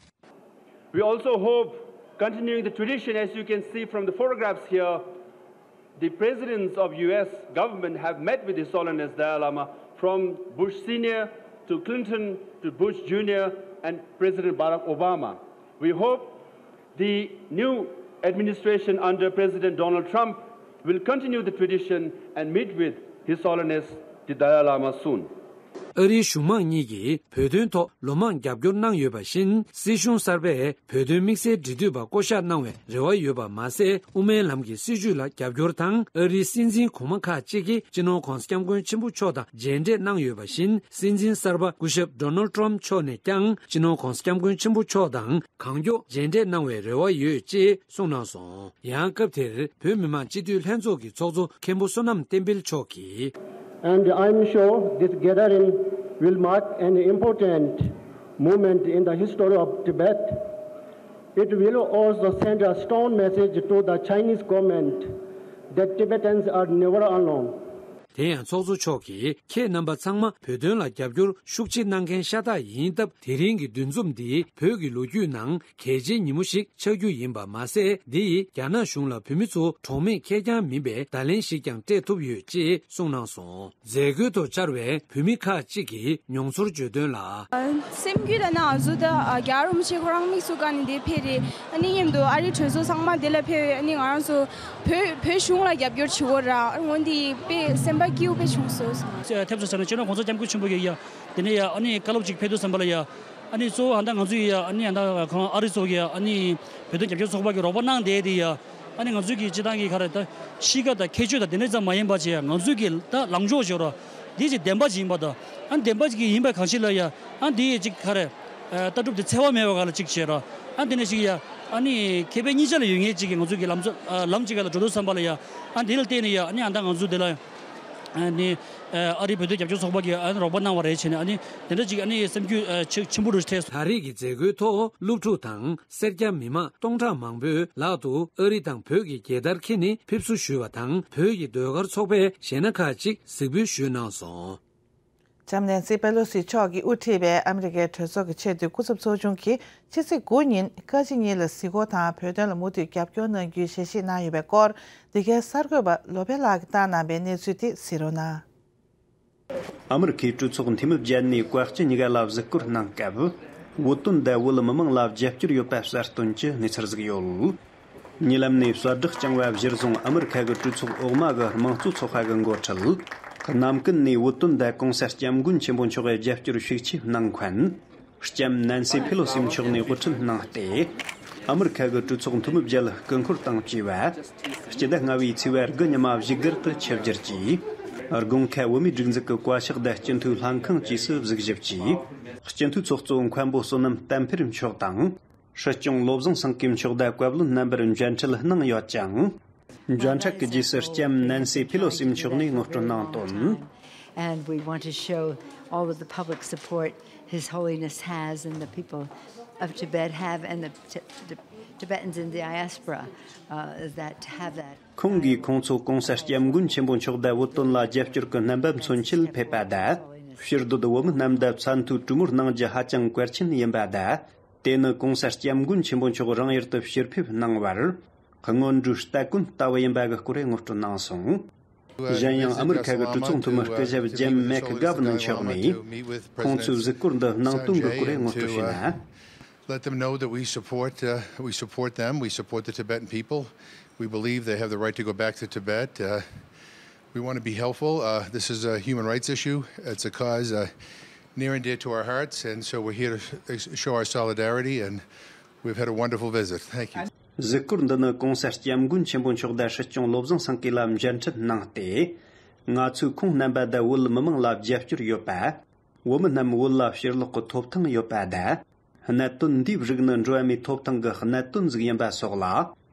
We also hope, continuing the tradition, as you can see from the photographs here, the presidents of U S government have met with His Holiness Dalai Lama, from Bush Senior to Clinton to Bush Junior and President Barack Obama. We hope the new Administration under President Donald Trump will continue the tradition and meet with His Holiness the Dalai Lama soon. ཨ་རིའི་གཞུང་མང་གཉིས་ཀྱིས་བོད་དོན་ཐོག་ལོ་མང་རྒྱབ་སྐྱོར་གནང་ཡོད་པ་བཞིན། སྲིད་གཞུང་གསར་པས་བོད་དོན་དམིགས་བསལ་འབྲེལ་མཐུད་པ་བསྐོ་གཞག་གནང་བའི་རེ་བ་ཡོད་པ་མ་ཟད། དབུ་མའི་ལམ་གྱི་སྲིད་བྱུས་ལ་རྒྱབ་སྐྱོར་དང་། ཨ་རིའི་སྲིད་འཛིན་གོང་མ་ཁག་ཅིག་གིས་སྤྱི་ནོར་༧གོང་ས་༧སྐྱབས་མགོན་ཆེན་པོ་མཆོག་དང་མཇལ་འཕྲད་གནང་ཡོད་པ་བཞིན། སྲིད་འཛིན་གསར་པ་སྐུ་ཞབས་Donald Trump མཆོག་ནས་ཀྱང་སྤྱི་ནོར་༧གོང་ས་༧སྐྱབས་མགོན་ཆེན་པོ་མཆོག་དང་གང་མགྱོགས་མཇལ་འཕྲད་གནང་བའི་རེ་བ་ཡོད་ཅེས་གསུངས་གནང་སོང་། ཡང་སྐབས་དེར་བོད་མི་མང་སྤྱི་འཐུས་ལྷན་ཚོགས་ཀྱི་ཚོགས་གཙོ་མཁན་པོ་བསོད་ནམས་བསྟན་འཕེལ་མཆོག་གིས། And I'm sure this gathering will mark an important moment in the history of Tibet. It will also send a strong message to the Chinese government that Tibetans are never alone. དེ་ཡང་ཚོགས་གཙོ་མཆོག་གིས། ཁྱེད་རྣམ་པ་ཚང་མ་བོད་དོན་ལ་རྒྱབ་སྐྱོར་ཤུགས་ཆེ་གནང་མཁན་ཤ་སྟག་ཡིན་སྟབས། དེ་རིང་གི་འདུ་འཛོམས་འདི་བོད་ཀྱི་ལོ་རྒྱུས་ནང་གལ་ཆེའི་ཉིན་མོ་ཞིག་ཆགས་རྒྱུ་ཡིན་པ་མ་ཟད། འདི་ཡིས་རྒྱ་ནག་གཞུང་ལ་བོད་མི་ཚོ་གྲོགས་མེད་ཁེར་རྐྱང་མིན་པའི་བརྡ་ལན་ཞིག་ཀྱང་སྤྲད་ཐུབ་ཡོད་ཅེས་གསུངས་གནང་སོང་། མཛད་སྒོའི་ཐོག་བཅར་བའི་བོད་མི་ཁག་ཅིག་གིས་མྱོང་ཚོར་བརྗོད་དོན་ལ། སེམས་འགུལ་ལ་ན་ང་ཚོ་ད་རྒྱལ་བ་རིན་པོ་ཆེ་ཁོ་རང་དམིགས་སུ་བཀར་ནས་འདིར་ཕེབས་རེད། ཨ་ནི་མཉམ་དུ་ཨ་རིའི་གྲོས་ཚོགས་ཚང་མ་འདི་ལ་ཕེབས་རེད། ཨ་ནི་ང་རང་ཚོ་བོད་བོད་གཞུང་ལ་རྒྱབ་སྐྱོར་བྱེད་དགོས་ར། འོན་ཏེ་དཔེ་སེམས་པ་སྐྱིད་པོ་དཔེ་བྱུང་སོང་། ཐེབས་ས་ཟེར་ན་སྤྱི་ནོར་གོང་ས་སྐྱབས་མགོན་ཆེན་པོ་གིས་ཡ་དེ་ནས་ཡ་ཨ་ནི་བཀའ་སློབ་ཅིག་ཕེབས་དུས་ཙམ་པ་ལ་ཡ། ཨ་ནི་གཙོ་བོ་ཨ་ད་ང་ཚོ་ཡི་ཡ་ཨ་ནི་ཨ་ད་ཁོང་ཨ་རི་ཚོ་གི་ཡ་ཨ་ནི་བོད་དོན་རྒྱབ་སྐྱོར་ཚོགས་པ་གི་རོགས་པ་གནང་བསྡད་དེ་ཡ། ཨ་ནི་ང་ཚོ་གི་སྤྱི་བཏང་གི་ག་རེ་ད་གཤིས་ཀ་དང་ཁྱད་ཆོས་དང་དེ་འདྲ་ཙམ་མ་ཡིན་པ་བྱས་ཡ། ང་ཚོ་གི་ད་ལངས་ཕྱོགས་བྱས་ར་འདི་ཅིག་བདེན་པ་ཅིག་ཡིན་པ་དང་། ཨ་ནི་བདེན་པ་ཅིག་ཡིན་པའི་གང་ཞིག་ལ་ཡ་ཨ་འདི་ཅིག་ག་རེ་ལྟ་གྲུབ་དེ་འཚེ་བ་མེད་པ་ག་ལ་ཅིག་བྱས་ར། ཨ་འདི་ནས་ཅིག་ཡ་ཨ་ནི་ཁེ་ཕན་གཉིས་ཆ་ལ་ཡོད་མཁན་ཅིག་གི་ང་ཚོ་གི་ལམ་ལམ་ཅིག་ག་ལ་འགྲོ་དུས་ཙམ་པ་ལ་ཡ། ཨ་འདི་ལ་བརྟེན་ནས་ཡ་ཨ་ནི་ཨ་ད་ང་ཚོ་འདི་ལ་ཨ་ནི་ཨ་རིའི་བོད་དོན་རྒྱབ་སྐྱོར་ཚོགས་པ་གིས་ཨ་ནི་རོགས་པ་གནང་བ་རེད་བྱས་ནས། ཨ་ནི་དེ་འདྲ་ཅིག་ཨ་ནི་སེམས་འགུལ་ཆེ་ཆེན་པོ་རུ་ཐེབས་སོང་། ད་རེས་ཀྱི་མཛད་སྒོའི་ཐོག་སློབ་ཕྲུག་དང་སེར་སྐྱ་མི་མང་སྟོང་ཕྲག་མང་པོས་ལག་ཏུ་ཨ་རི་དང་བོད་ཀྱི་རྒྱལ་དར་འཁྱེར་ནས་ཕེབས་བསུ་ཞུས་པ་དང་། བོད་ཀྱི་ཟློས་གར་ཚོགས་པས་གཞས་སྣ་ཁག་ཅིག་གཟིགས་འབུལ་ཞུས་གནང་སོང་། ལྕམ་ནན་སི་པེ་ལོ་སི་མཆོག་གིས་དབུ་ཁྲིད་པའི་ཨ་མི་རི་ཀའི་གྲོས་ཚོགས་ཀྱི་ཆེས་མཐོའི་སྐུ་ཚབ་ཚོགས་ཆུང་གིས་ཕྱི་ཚེས་དགུ་ཉིན་བཀའ་སྤྱི་གཉིས་ལ་གཟིགས་སྐོར་དང་བོད་དོན་ལ་མུ་མཐུད་རྒྱབ་སྐྱོར་གནང་རྒྱུའི་ཞལ་བཞེས་གནང་ཡོད་པའི་སྐོར། འདི་གའི་གསར་འགོད་པ་ལོ་པེ་ལགས་ཀྱིས་བཏང་གནང་པའི་གནས་ཚུལ་དེ་གཟིགས་རོགས་གནང་། ཨ་མི་རི་ཁའི་གྲོས་ཚོགས་འཐུས་མི་བརྒྱད་ནས་བཀའ་སྤྱི་གཉིས་ཀ་ལ་གཟིགས་སྐོར་གནང་སྐབས། བོད་དོན་དང་བོད་མི་མང་ལ་རྒྱབ་སྐྱོར་ཡོད་པ་གསལ་སྟོན་གྱི་གནས་ཚུལ་ཟིག་ཡོད། ཉེ་ལམ་ནས་གསལ་བསྒྲགས་བསྐྱངས་པ་གཞིར་བཟུང་། ཨ་མི་རི་ཁ་གི་གྲོས་ཚོགས་འོག་མ་གི་དམངས་གཙོ་ཚོགས་པ་གི་འགོ་ཁྲིད་རྣམ་ཀུན་ནས་བོད་དོན་དང་གོང་ས་སྐྱབས་མགོན་ཆེན་པོ་མཆོག་གི་རྒྱབ་སྐྱོར་ཤུགས་ཆེ་གནང་མཁན། ལྕམ་ནན་སི་ཕེ་ལོ་སི་མཆོག་ནས་དབུ་ཁྲིད་གནང་སྟེ། ཨ་མི་རི་ཁ་གི་གྲོས་ཚོགས་འཐུས་མི་བརྒྱད་སྐུ་འཁོར་དང་བཅས་པ། སྤྱི་ཟླ་ལྔ་བའི་ཚེས་པ་དགུ་ཉི་མ་བཞུགས་སྒར་དུ་ཆིབས་བསྒྱུར་གྱིས། དགོན་ཁ་བོད་མིའི་སྒྲིག་འཛུགས་ཀྱི་བཀའ་ཤག་དང་སྤྱི་འཐུས་ལྷན་ཁང་བཅས་སུ་གཟིགས་ཞིབ་ཀྱིས། སྤྱི་འཐུས་ཚོགས་གཙོ་མཁན་པོ་བསོད་ནམས་བསྟན་འཕེལ་མཆོག་དང་། སྲིད་སྐྱོང་བློ་བཟང་སེང་གེ་མཆོག་དང་བཀའ་བློན་རྣམ་པར་མཇལ་འཕྲད་གནང་ཡོད་ཅིང་། མཇལ་འཕྲད་ཀྱི་རྗེས་སུ་ལྕམ་ནན་སི་ཕེ་ལོ་སི་མཆོག་ནས་ངོ་སྤྲོད་གནང་དོན། And we want to show all of the public support His Holiness has and the people of Tibet have and the Ti- the Tibetans in the diaspora uh, that have that. ཁོང་གིས་ཁོང་ཚོ་གོང་ས་སྐྱབས་མགོན་ཆེན་པོ་མཆོག་དང་བོད་དོན་ལ་རྒྱབ་སྐྱོར་གྱི་རྣམ་པ་མཚོན་ཆེད་ཕེབས་པ་དང་། ཕྱིར་སྡོད་བོད་མི་རྣམས་དང་ཚད་མཐོའི་གྲོས་མོལ་གནང་རྒྱུ་ཧ་ཅང་གལ་ཆེན་ཡིན་པ་དང་། དེ་ནི་གོང་ས་སྐྱབས་མགོན་ཆེན་པོ་མཆོག་རང་ཡུལ་དུ་ཕྱིར་ཕེབས་གནང་བར། སྔོན་འགྲོའི་སྟ་གོན་ལྟ་བུ་ཡིན་པ་གི་སྐོར་ངོ་སྤྲོད་གནང་སོང་། གཞན་ཡང་ཨ་མི་རི་ཁ་གི་གྲོས་ཚོགས་འཐུས་མི་སྐུ་ཞབས་ཇིམ་མེག་གྷ་ཝན་མཆོག་ནས་ཁོང་ཚོའི་གཟིགས་སྐོར་འདི་གནང་དོན་གྱི་སྐོར་ངོ་སྤྲོད་བྱས་ན། Let them know that we support, uh, we support them. We support the Tibetan people. We believe they have the right to go back to Tibet. Uh, we want to be helpful. Uh, this is a human rights issue. It's a cause uh, near and dear to our hearts, and so we're here to s- show our solidarity. And we've had a wonderful visit. Thank you. གཟིགས་སྐོར་འདི་ནི་གོང་ས་སྐྱབས་མགོན་ཆེན་པོ་མཆོག་དང་སྲིད་སྐྱོང་བློ་བཟང་སེང་གེ་ལ་མཇལ་འཕྲད་གནང་སྟེ། ང་ཚོས་ཁོང་རྣམ་པ་དང་བོད་མི་མང་ལ་རྒྱབ་སྐྱོར་ཡོད་པ། བོད་མི་རྣམས་བོད་ལ་ཕྱིར་ལོག་གི་ཐོབ་ཐང་ཡོད་པ་དང་། གནད་དོན་འདིའི་རིགས་ནི་འགྲོ་བ་མིའི་ཐོབ་ཐང་གི་གནད་དོན་ཟིག་ཡིན་པ་སོགས་ལ།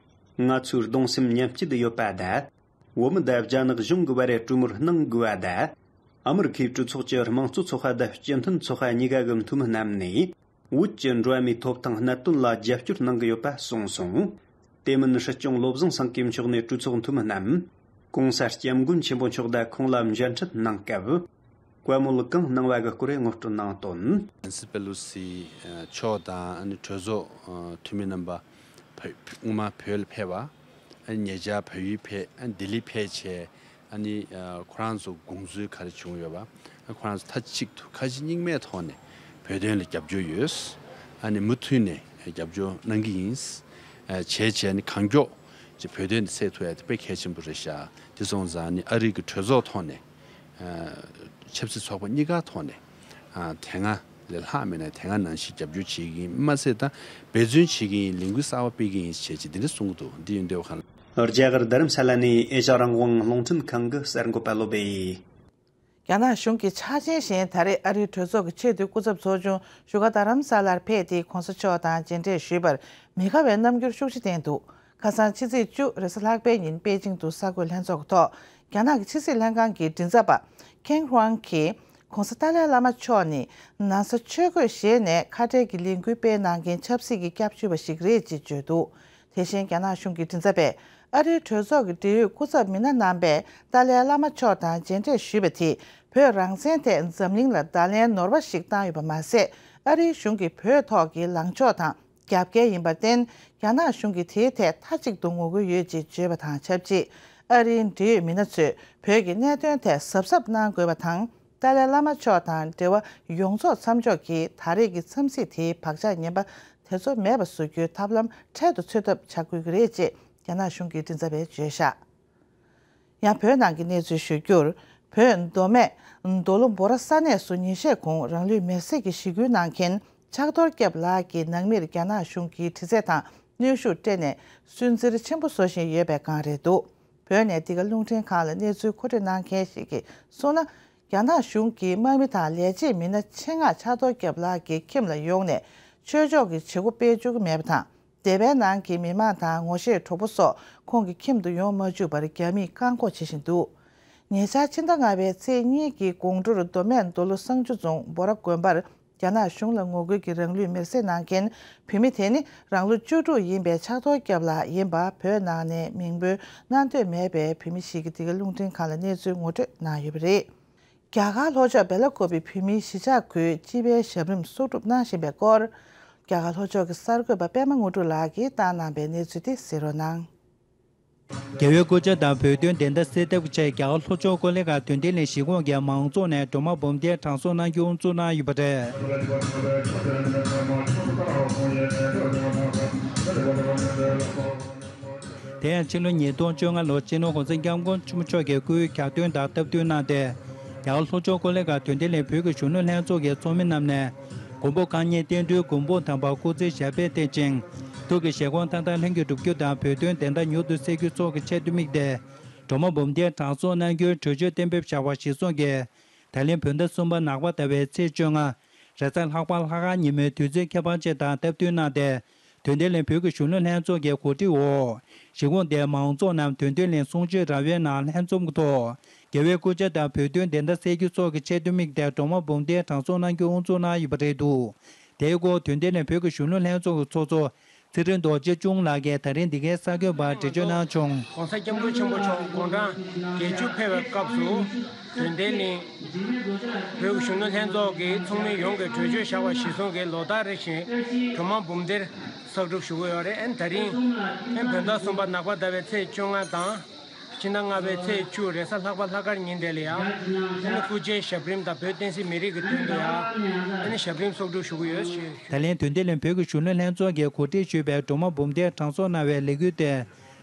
ང་ཚོས་གདུང་སེམས་མཉམ་སྐྱེད་ཡོད་པ་དང་། བོད་མི་དང་རྒྱ་ནག་གཞུང་གི་བར་གྲོས་མོལ་གནང་དགོས་པ་དང་། ཨ་མི་རི་ཁའི་གྲོས་ཚོགས་ཀྱི་དམངས་གཙོ་ཚོགས་པ་དང་སྤྱི་མཐུན་ཚོགས་པ་གཉིས་ཀ་གི་འཐུས་མི་རྣམས་ནས། བོད་ཀྱི་འགྲོ་བ་མིའི་ཐོབ་ཐང་གནད་དོན་ལ་རྒྱབ་སྐྱོར་གནང་གི་ཡོད་པ་གསུངས་སོང་། དེ་མིན་སྲིད་སྐྱོང་བློ་བཟང་སེང་གེ་མཆོག་ནས་གྲོས་ཚོགས་འཐུས་མི་རྣམས། གོང་ས་སྐྱབས་མགོན་ཆེན་པོ་མཆོག་དང་ཁོང་ལ་མཇལ་འཕྲད་གནང་སྐབས། བཀའ་མོལ་གང་གནང་བ་གི་སྐོར་ངོ་སྤྲོད་གནང་དོན། ནན་སི་པེ་ལོ་སི་མཆོག་དང་ཨ་ནི་གྲོས་ཚོགས་འཐུས་མི་རྣམ་པ་བོད་སྔོན་མ་བོད་ལ་ཕེབས་པ། ཨ་ནི་ཉེ་ཆར་བལ་ཡུལ་ཕེབས། ཨ་ནི་ལྡི་ལི་ཕེབས་བྱས། ཨ་ནི་ཨ་ཁོ་རང་ཚོ་དགོངས་ཚུལ་ག་རེ་བྱུང་ཡོད་པ། ཨ་ཁོ་རང་ཚོ་མཐའ་གཅིག་ཏུ་ཁ་ཞེ་གཉིས་མེད་ཐོག་ནས་བོད་དོན་ལ་རྒྱབ་སྐྱོར་ཡོད། ཨ་ནི་མུ་མཐུད་ནས་རྒྱབ་སྐྱོར་གནང་གི་ཡིན། བྱས་བྱས་ནས་གང་མགྱོགས་ཀྱི་བོད་དོན་འདི་སེལ་ཐུབ་ཡ་དེ་དཔེ་གལ་ཆེན་པོ་རེད་ཤག་དེ་སོང་ཙང་ནི་ཨ་རི་གི་གྲོས་ཚོགས་ཐོག་ནས་ཆབ་སྲིད་ཚོགས་པ་གཉིས་ཀ་ཐོག་ནས་དེ་སྔ་ལས་ལྷག་མེད་ན་དེ་སྔ་ནང་བཞིན་རྒྱབ་སྐྱོར་བྱེད་ཀྱི་ཡིན་མ་ཟད། ད་འབད་བརྩོན་བྱེད་ཀྱི་ཡིན། ལས་འགུལ་གསར་པ་སྤེལ་གྱི་ཡིན་བྱས་ཅིག་འདི་འདྲ་གསུང་གི་འདུག་འདི་ཡོད་འདོད་པ་གང་ལ། རྒྱ་གར་རྡ་རམ་ས་ལ་ནས་ཨེ་ཤ་ཡ་རང་དབང་རླུང་འཕྲིན་ཁང་གི་གསར་འགོད་པ་བློ་བྷེ་ཡིས། རྒྱ་ནག་གཞུང་གི་ཕྱག་ཆེན་བཞིན་ད་རེས་ཨ་རིའི་གྲོས་ཚོགས་ཀྱི་ཆེས་མཐོའི་སྐུ་ཚབ་ཚོགས་ཆུང་བཞུགས་སྒར་རྡ་རམ་ས་ལར་ཕེབས་ཏེ་གོང་ས་མཆོག་དང་མཇལ་འཕྲད་ཞུས་པར་མི་དགའ་བའི་རྣམ་འགྱུར་ཤུགས་ཆེ་བསྟན་འདུག་ཁ་སང་ཕྱི་ཚེས་བཅུ་རེས་གཟའ་ལྷག་པའི་ཉིན་པེ་ཅིང་དུ་གསར་འགོད་ལྷན་ཚོགས་ཀྱི་ཐོག་རྒྱ་ནག་གི་ཕྱི་སྲིད་ལྷན་ཁང་གི་མགྲིན་ཚབ་པ་ཁེང་ཧྲུའང་གིས་གོང་ས་ཏཱ་ལའི་བླ་མ་མཆོག་ནི་ན་བཟའ་ཆོས་གོས་བཞེས་ནས་ཁ་བྲལ་གྱི་ལས་འགུལ་སྤེལ་གནང་མཁན་ཆབ་སྲིད་ཀྱི་སྐྱབས་བཅོལ་བ་ཞིག་རེད་ཅེས་བརྗོད་འདུག་དེ་བཞིན་རྒྱ་ནག་གཞུང་གི་མགྲིན་ཚབ་པས་ཨ་རིའི་གྲོས་ཚོགས་ཀྱི་འབྲེལ་ཡོད་སྐུ་ཚབ་མི་སྣ་རྣམ་པས་ཏཱ་ལའི་བླ་མ་མཆོག་དང་མཇལ་འཕྲད་ཞུས་པ་དེས་བོད་རང་བཙན་ཐད་འཛམ་གླིང་ལ་བརྡ་ལན་ནོར་བ་ཞིག་བཏང་ཡོད་པ་མ་ཟད། ཨ་རིའི་གཞུང་གིས་བོད་ཐོག་གི་ལངས་ཕྱོགས་དང་རྒྱབ་འགལ་ཡིན་པར་བརྟེན། རྒྱ་ནག་གཞུང་གིས་དེའི་ཐད་མཐའ་གཅིག་ཏུ་ངོ་རྒོལ་ཡོད་ཅེས་བརྗོད་པ་དང་ཆབས་ཅིག་ཨ་རིའི་འབྲེལ་ཡོད་མི་སྣ་ཚོས་བོད་ཀྱི་གནད་དོན་ཐད་གཟབ་གཟབ་གནང་དགོས་པ་དང་། ཏཱ་ལའི་བླ་མ་མཆོག་དང་འབྲེལ་བ་ཡོངས་རྫོགས་མཚམས་འཇོག་གིས་ད་རེས་ཀྱི་འཚམས་གཟིགས་དེའི་བག་ཆགས་ངན་པ་དེ་ཚོ་མེད་པ་བཟོ་རྒྱུའི་ཐབས་ལམ་འཕྲལ་དུ་འཚོལ་ཐབས་བྱ་དགོས་ཀྱི་རེད་ཅེས་རྒྱ་ནག་གཞུང་གི་མགྲིན་ཚབ་པས་བརྗོད་བཞག་ཡང་བོད་ནང་གི་གནས་ཚུལ་ཞུ་རྒྱུར། བོད་མདོ་སྨད་མདོ་ལུང་འབོ་ར་ས་གནས་སུ་ཉིན་ཤས་གོང་རང་ལུས་མེར་སྲེག་གི་ཞི་རྒོལ་གནང་མཁན་ཕྱག་རྡོར་སྐྱབས་ལགས་ཀྱི་ནང་མིར་རྒྱ་ནག་གཞུང་གིས་དྲི་རྩད་དང་གནོན་ཤུགས་སྤྲད་ནས་སུན་གཙེར་ཆེན་པོ་བཟོ་བཞིན་ཡོད་པའི་སྒང་རེད་འདུག་བོད་ནས་འདི་ག་རླུང་འཕྲིན་ཁང་ལ་གནས་ཚུལ་མཁོ་སྤྲོད་གནང་མཁན་ཞིག་གིས་གསུངས་ན། རྒྱ་ནག་གཞུང་གིས་དམག་མི་དང་ལས་བྱེད་མི་སྣ་ཆེད་མངགས་ཕྱག་རྡོར་སྐྱབས་ལགས་ཀྱི་ཁྱིམ་ལ་ཡོང་ནས་ཆོས་ཕྱོགས་ཀྱི་བྱེད་སྒོ་སྤེལ་བཅུག་གི་མེད་པ་དང་། སྡེ་བའི་ནང་གི་མི་མང་དང་ངོ་ཤེས་གྲོགས་པོ་སོགས་ཁོང་གི་ཁྱིམ་དུ་ཡོང་མ་བཅུག་པར་རྒྱ་མིས་བཀག་འགོག་བྱེད་བཞིན་འདུག་ཉེ་ཆར་ཕྱི་ཟླ་ལྔ་པའི་ཚེས་གཉིས་ཀྱི་དགོང་དྲོར་མདོ་སྨད་མདོ་ལུང་བསང་ཆུ་རྫོང་འབོ་ར་དགོན་པར་རྒྱ་ནག་གཞུང་ལ་ངོ་རྒོལ་གྱིས་རང་ལུས་མེར་སྲེག་གནང་མཁན་བུད་མེད་དེ་ནི་རང་ལོ་བཅུ་དྲུག་ཡིན་པའི་ཕྱག་རྡོར་སྐྱབས་ལགས་ཡིན་པ་བོད་ནང་ནས་མིང་འབོད་གནང་འདོད་མེད་པའི་བུད་མེད་ཞིག་གིས་འདི་ག་རླུང་འཕྲིན་ཁང་ལ་གནས་ཚུལ་ངོ་སྤྲོད་གནང་ཡོད་པ་རེད། རྒྱ་གར་ལྷོ་ཕྱོགས་སྦེ་ལ་ཀོབ་པའི་བོད་མིའི་གཞིས་ཆགས་ཁུལ་སྤྱི་པའི་ཞབས་རིམ་གསོག་སྒྲུབ་གནང་བཞིན་པའི་སྐོར། རྒྱ་གར་ལྷོ་ཕྱོགས་ཀྱི་གསར་འགོད་པ་པད་མ་དངོས་གྲུབ་ལགས་ཀྱིས་བཏང་གནང་པའི་གནས་ཚུལ་དེ་གསན་རོགས་གནང་། རྒྱལ་བའི་སྐུ་ཕྱྭ་དང་བོད་དོན་བདེན་མཐའ་གསལ་ཐབས་ཆེད་རྒྱ་གར་ལྷོ་ཕྱོགས་ཀོ་ལི་གྷལ་དོན་ལྡན་གླིང་གཞིས་ཁོངས་ཀྱི་མང་ཚོགས་ནས་སྒྲོལ་མ་འབུམ་ལྡན་དྲང་སྲོང་གནང་རྒྱུ་དབུ་འཛུགས་གནང་ཡོད་པ་རེད། དེ་ཡང་ཕྱི་ལོ་ཉིས་སྟོང་བཅོ་ལྔ་ལོར་སྤྱི་ནོར་༸གོང་ས་༸སྐྱབས་མགོན་ཆེན་པོ་མཆོག་གི་སྐུའི་གྱ་སྟོན་དང་སྟབས་བསྟུན་གནང་སྟེ། རྒྱ་གར་ལྷོ་ཕྱོགས་ཀོ་ལི་གྷལ་དོན་ལྡན་གླིང་བོད་ཀྱི་གཞོན་ནུ་ལྷན་ཚོགས་ཀྱི་ཚོགས་མི་རྣམས་ནས། མགོན་པོ་གང་ཉིད་བསྟན་འགྲོའི་མགོན་པོ་དམ་པར་སྐུ་ཚེ་ཞབས་པད་བརྟན་ཅིང་། ཐུགས་ཀྱི་བཞེད་དགོངས་མཐའ་དག་ལྷུན་གྱིས་འགྲུབ་རྒྱུ་དང་བོད་དོན་བདེན་མཐའ་མྱུར་དུ་གསལ་རྒྱུ་སོགས་ཀྱི་ཆེད་དུ་དམིགས་ཏེ། སྒྲོལ་མ་འབུམ་ལྡན་དྲང་སྲོང་གནང་རྒྱུའི་གྲོས་ཆོད་གཏན་འབེབས་བྱ་བ་གཞིར་བཟུང་གིས། ད་ལན་བོད་ཟླ་གསུམ་པ་ནག་པ་ཟླ་བའི་ཚེས་བཅོ་ལྔ། རེས་གཟའ་ལྷག་པ་ལྷག་དཀར་ཉིན་མོའི་དུས་ཚོད་ཁྱད་པར་ཅན་དང་སྟབས་བསྟུན་གནང་སྟེ། དོན་ལྡན་གླིང་བོད་ཀྱི་གཞོན་ནུ་ལྷན་ཚོགས་ཀྱི་གོ་སྒྲིག་འོག་གཞིས་ཁོངས་དེའི་མང་ཚོགས་རྣམས་དོན་ལྡན་གླིང་གསུང་ཆོས་ར་བའི་ནང་ལྷན་འཛོམས་ཀྱི་ཐོག་རྒྱལ་བའི་སྐུ་ཕྱྭ་དང་བོད་དོན་བདེན་མཐའ་གསལ་རྒྱུ་སོགས་ཀྱི་ཆེད་དུ་དམིགས་ཏེ་སྒྲོལ་མ་འབུམ་ལྡན་དྲང་སྲོང་གནང་རྒྱུ་དབུ་འཛུགས་གནང་ཡོད་པ་རེད་འདུག་དེའི་སྐོར་དོན་ལྡན་གླིང་བོད་ཀྱི་གཞོན་ནུ་ལྷན་ཚོགས་ཀྱི་ཚོགས་གཙོ་ཚེ་རིང་རྡོ་རྗེ་ཅུན་ལགས་ཀྱིས་ད་རིང་འདི་གའི་གསར་འགོད་པར་འགྲེལ་བརྗོད་གནང་བྱུང་། ༸གོང་ས་༸སྐྱབས་མགོན་ཆེན་པོ་མཆོག་དགུང་གྲངས་བརྒྱད་ཅུ་ཕེབས་པའི་སྐབས་སུ། དོན་ལྡན་གླིང་བོད་ཀྱི་གཞོན་ནུ་ལྷན་ཚོགས་ཀྱི་ཚོགས་མི་ཡོངས་ཀྱིས་གྲོས་ཆོད་བཞག་པ་གཞིར་བཟུང་གིས་ལོ་ལྟར་རེ་བཞིན་སྒྲོལ་མ་འབུམ་སྡེར་གསོག་སྒྲུབ་ཞུ་གི་ཡོད་རེད། ཨ་ནི་ད་རིང་ཨ་ནི་བོད་ཟླ་གསུམ་པ་ནག་པ་ཟླ་བའི་ཚེས་བཅོ་ལྔ་དང་། ཕྱི་ཟླ་ལྔ་པའི་ཚེས་བཅུ་རེས་གཟའ་ལྷག་པ་ལྷག་དཀར་ཉིན་དེ་ལ་ཡང་། ཨ་ནི་སྐུ་ཕྱྭའི་ཞབས་རིམ་དང་བོད་བསྟན་སྲིད་མི་རིགས་ཀྱི་དོན་དུ་ཡང་། ཨ་ནི་ཞབས་རིམ་གསོག་སྒྲུབ་ཞུ་གི་ཡོད་ཞེས། ད་ལན་དོན་ལྡན་གླིང་བོད་ཀྱི་གཞོན་ནུ་ལྷན་ཚོགས་ཀྱིས་གོ་སྒྲིག་ཞུས་པའི་སྒྲོལ་མ་འབུམ་སྡེར་དྲང་སྲོང་གནང་བའི་ལས་འགུལ་དེ།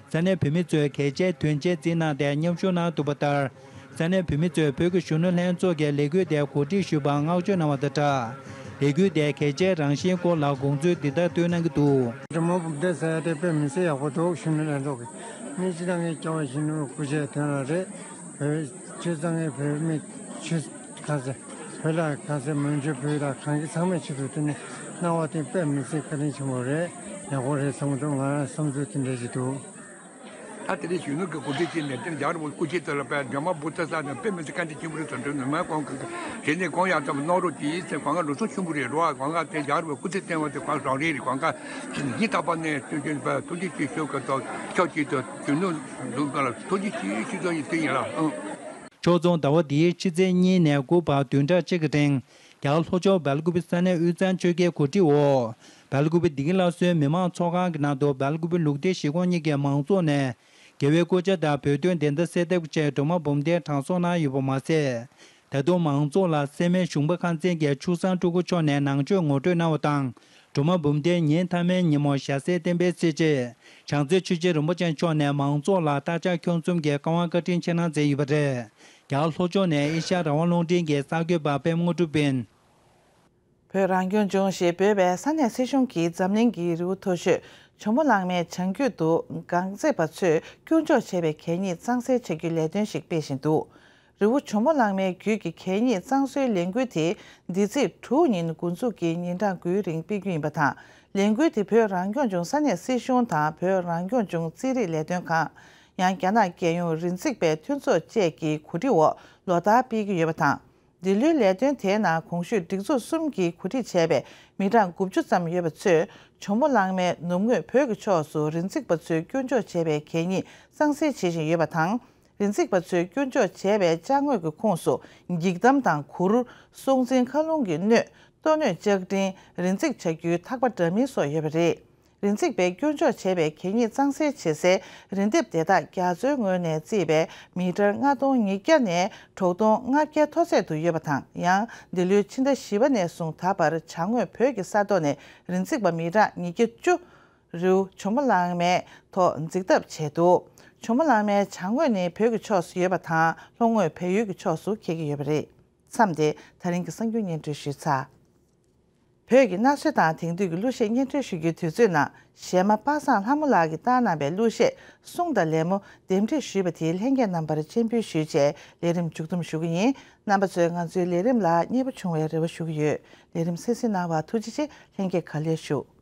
ས་གནས་བོད་མི་ཚོས་གལ་ཆེའི་དོན་ཆེན་བརྩིས་གནང་སྟེ་མཉམ་ཞུགས་གནང་ཐུབ་པ་ལྟར། ས་གནས་བོད་མི་ཚོས་བོད་ཀྱི་གཞོན་ནུ་ལྷན་ཚོགས་ཀྱི་ལས་འགུལ་དེ་གོ་སྒྲིག་ཞུས་པར་བསྔགས་བརྗོད་གནང་བ་དང་སྦྲགས། ལས་འགུལ་དེའི་གལ་ཆེའི་རང་བཞིན་སྐོར་ལ་དགོངས་ཚུལ་འདི་ལྟར་བཏོན་གནང་གི་འདུག་སྒྲོལ་མ་འབུམ་སྡེ་ཟེར་ཡ་དེ་དཔེ་མི་སྲིད་ཡག་པོ་འདུག་གཞོན་ནུ་ལྷན་ཚོགས་ཀྱི་མི་སྤྱི་བཏང་གི་སྐྱོ་བ་ཞིག་ནུ་སྐུ་ཆེ་དོན་ལ་རེད། བོད་ཆོས་གཙང་གི་བོད་མི་ཆོས་གང་ཟེར་བོད་ལ་གང་ཟེར་མོན་གྷོ་བོད་ལ་གང་གི་ཚང་མས་ཆེད་དུ་དེ་ནི་གནང་བ་དེ་དཔེ་མི་སྲིད་བཀའ་དྲིན་ཆེན་པོ་རེད། ཡག་པོ་རེད་བསམ་གི་འདུག་ང་རང་བསམ་ཚུལ་དེ་འདྲ་ཞིག་འདུག་ད་དེ་རིང་གཞོན་ནུ་གི་གོ་སྒྲིག་བྱས་ནས་དེ་རྒྱ་རི་བོ་སྐུ་མཁྱེན་དེ་ལ་དཔེ་སྒྲོལ་མ་བུ་ཚ་ས་ནས་དཔེ་མི་སྲིད་བཀའ་དྲིན་ཆེན་པོ་རེད་ཟེར་འདྲ་ནུ་མའི་གོང་གི་དེ་ནས་གོང་ཡང་ཙམ་གནང་རོགས་གྱིས་ཟེར་གོང་ག་ལོ་ཚོ་ཆུང་པོ་རེད་རོ། གོང་ག་དེ་རྒྱ་རི་བོ་སྐུ་ཚེ་བརྟན་པ་དེ་གོང་རང་རེད་རེད། གོང་ག་ཅི་ནི་ཡིན་ཐག་པ་ནས་སྟོན་སྐྱོན་པ་ཐུགས་རྗེ་ཆེ་ཞུ་གི་ཐོག་ཕྱོགས་གཅིག་ཏུ་གཞོན་ནུ་འཛུགས་པ་ལ་ཐུགས་རྗེ་ཆེ་ཞུ་ཐོག་ཡིན་དེ་ཡིན་ལ་ཨང་། ཕྱོགས་མཚུངས་ཟླ་བ་འདིའི་ཕྱི་ཚེས་གཉིས་ནས་དགུ་བར་བདུན་ཕྲག་གཅིག་གི་རིང་། རྒྱ་གར་ལྷོ་ཕྱོགས་སྦེལ་ཀུ་པེ་ས་གནས་དབུས་གཙང་ཆོལ་ཁའི་གོ་སྒྲིག་འོག་སྦེལ་ཀུ་པེ་བདེ་སྐྱིད་སླར་གསོའི་མི་མང་ཚོགས་ཁང་གི་ནང་དུ་སྦེལ་ཀུ་པེ་ལུགས་བདེ་གཞིས་ཁོངས་གཉིས་ཀྱི་མང་ཚོགས་ནས་རྒྱལ་བའི་སྐུ་ཕྱྭ་དང་བོད་དོན་བདེན་མཐའ་གསལ་ཐབས་ཆེད་སྒྲོལ་མ་འབུམ་ལྡན་དྲང་སྲོང་གནང་ཡོད་པ་མ་ཟད། ད་དུང་མང་ཚོགས་ལ་སེར་སྨད་གཞུང་པ་ཁང་ཚན་གྱི་ཆུ་བཟང་སྤྲུལ་སྐུ་མཆོག་ནས་ནང་ཆོས་ངོ་སྤྲོད་གནང་བ་དང་། སྒྲོལ་མ་འབུམ་ལྡན་ཉིན་མཐའ་མའི་ཉིན་མོ་ཞྭ་སེར་བསྟན་པའི་གསེར་ཕྱེ། བྱང་རྩེ་ཆོས་རྗེ་རིན་པོ་ཆེ་མཆོག་ནས་མང་ཚོགས་ལ་རྟ་ལྕག་ཁྱུང་འཛོམས་ཀྱི་བཀའ་དབང་བཀའ་དྲིན་ཆེ་གནང་མཛད་ཡོད་པ་རེད། རྒྱ་གར་ལྷོ་ཕྱོགས་ནས་ཨེ་ཤ་ཡ་རང་དབང་རླུང་འཕྲིན་གྱི་གསར་འགོད་པ་པད་མ་དངོས་གྲུབ་ཡིན། བོད་རང་སྐྱོང་ལྗོངས་ཞེས་འབོད་པའི་ས་གནས་སྲིད་གཞུང་གིས་འཛམ་གླིང་གི་རི་བོ་མཐོ་ཤོས་ཇོ་མོ་གླང་མའི་བྱང་རྒྱུད་དུ་གངས་འཛེགས་པ་ཚོས་སྐྱོན་འཇོག་བྱས་པའི་གད་སྙིགས་གཙང་སེལ་བྱ་རྒྱུའི་ལས་དོན་ཞིག་སྤེལ་བཞིན་འདུག་རི་བོ་ཇོ་མོ་གླང་མའི་རྒྱུད་ཀྱི་གད་སྙིགས་གཙང་བཟོའི་ལས་འགུལ་དེ་འདི་ཚེས་དྲུག་ཉིན་འགོ་འཛུགས་ཀྱིས་ཉིན་གྲངས་དགུའི་རིང་སྤེལ་རྒྱུ་ཡིན་པ་དང་། ལས་འགུལ་དེ་བོད་རང་སྐྱོང་ལྗོངས་ས་གནས་སྲིད་གཞུང་དང་བོད་རང་སྐྱོང་ལྗོངས་རྩིས་རིག་ལས་དོན་ཁང་། ཡང་རྒྱ་ནག་རྒྱལ་ཡོངས་རི་འཛེག་པའི་མཐུན་ཚོགས་བཅས་ཀྱི་གོ་སྒྲིག་འོག་ལོ་ལྟར་སྤེལ་གྱི་ཡོད་པ་དང་། འདི་ལོའི་ལས་དོན་དེའི་ནང་གོང་ཞུས་སྒྲིག་འཛུགས་གསུམ་གྱིས་གོ་སྒྲིག་བྱས་པའི་མི་གྲངས་དགུ་བཅུ་ཙམ་ཡོད་པ་ཚོས་ཇོ་མོ་གླང་མའི་ནུབ་ངོས་བོད་ཀྱི་ཕྱོགས་སུ་རི་འཛེག་པ་ཚོས་སྐྱོན་འཇོག་བྱས་པའི་གད་སྙིགས་གཙང་སེལ་བྱེད་བཞིན་ཡོད་པ་དང་། རི་འཛེག་པ་ཚོས་སྐྱོན་འཇོག་བྱས་པའི་ཅ་དངོས་ཀྱི་ཁོངས་སུ་འགྱིག་དམ་དང་གུར། སྲོག་འཛིན་མཁའ་རླུང་གི་སྣོད། ལྟོ་སྣོད་ལྕགས་ཀྲིན། རི་འཛེག་བྱ་རྒྱུའི་ཐག་པ་འདྲ་མིན་སོགས་ཡོད་པ་རེད། རི་འཛེག་པས་སྐྱོན་འཇོག་བྱས་པའི་གད་སྙིགས་གཙང་སེལ་བྱེད་སའི་རི་ལྡེབས་དེ་དག་རྒྱ་མཚོའི་ངོས་ནས་བརྩིས་པའི་མི་ཊར་ལྔ་སྟོང་ཉིས་བརྒྱ་ནས་དྲུག་སྟོང་ལྔ་བརྒྱའི་མཐོ་ཚད་དུ་ཡོད་པ་དང་། ཡང་འདི་ལོའི་ཕྱི་ཟླ་བཞི་པ་ནས་བཟུང་ད་བར་བྱང་ངོས་བོད་ཀྱི་ས་ཐོག་ནས་རི་འཛེག་པ་མི་ཊར་ཉིས་བརྒྱ་བཅུ། རི་བོ་ཇོ་མོ་གླང་མའི་ཐོག་འཛེག་ཐབས་བྱས་འདུག་ཇོ་མོ་གླང་མའི་བྱང་ངོས་ནི་བོད་ཀྱི་ཕྱོགས་སུ་ཡོད་པ་དང་། ལྷོ་ངོས་བལ་ཡུལ་གྱི་ཕྱོགས་སུ་འཁེལ་གྱི་ཡོད་པ་རེད། མཚམས་དེ་ད་རིང་གི་གསར་འགྱུར་སྙན་སྒྲོན་ཞུས་ཚར། བོད་ཀྱི་གནའ་སྲོལ་དང་དེང་དུས་ཀྱི་གླུ་གཞས་སྙན་སྒྲོན་ཞུ་རྒྱུའི་དུས་ཚོད་ནང་། གཞས་མ་པ་སངས་ལྷ་མོ་ལགས་ཀྱིས་བཏང་གནང་བའི་གླུ་གཞས་གསུང་དང་ལད་མོ་འདེམས་སྒྲིག་ཞུས་པ་དེ་ལྷན་རྒྱས་རྣམ་པར་སྤྱན་འབུལ་ཞུས་རྗེས་ལས་རིམ་མཇུག་བསྡོམས་ཞུ་གི་ཡིན། རྣམ་པ་ཚོས་ང་ཚོའི་ལས་རིམ་ལ་མཉེས་པོ་བྱུང་བའི་རེ་བ་ཞུ་གི་ཡོད། ལས་རིམ་གསན་གཟིགས་གནང་བར་ཐུགས་རྗེ་ཆེ། ལྷན་རྒྱས་ག་ལེར་བཞུགས།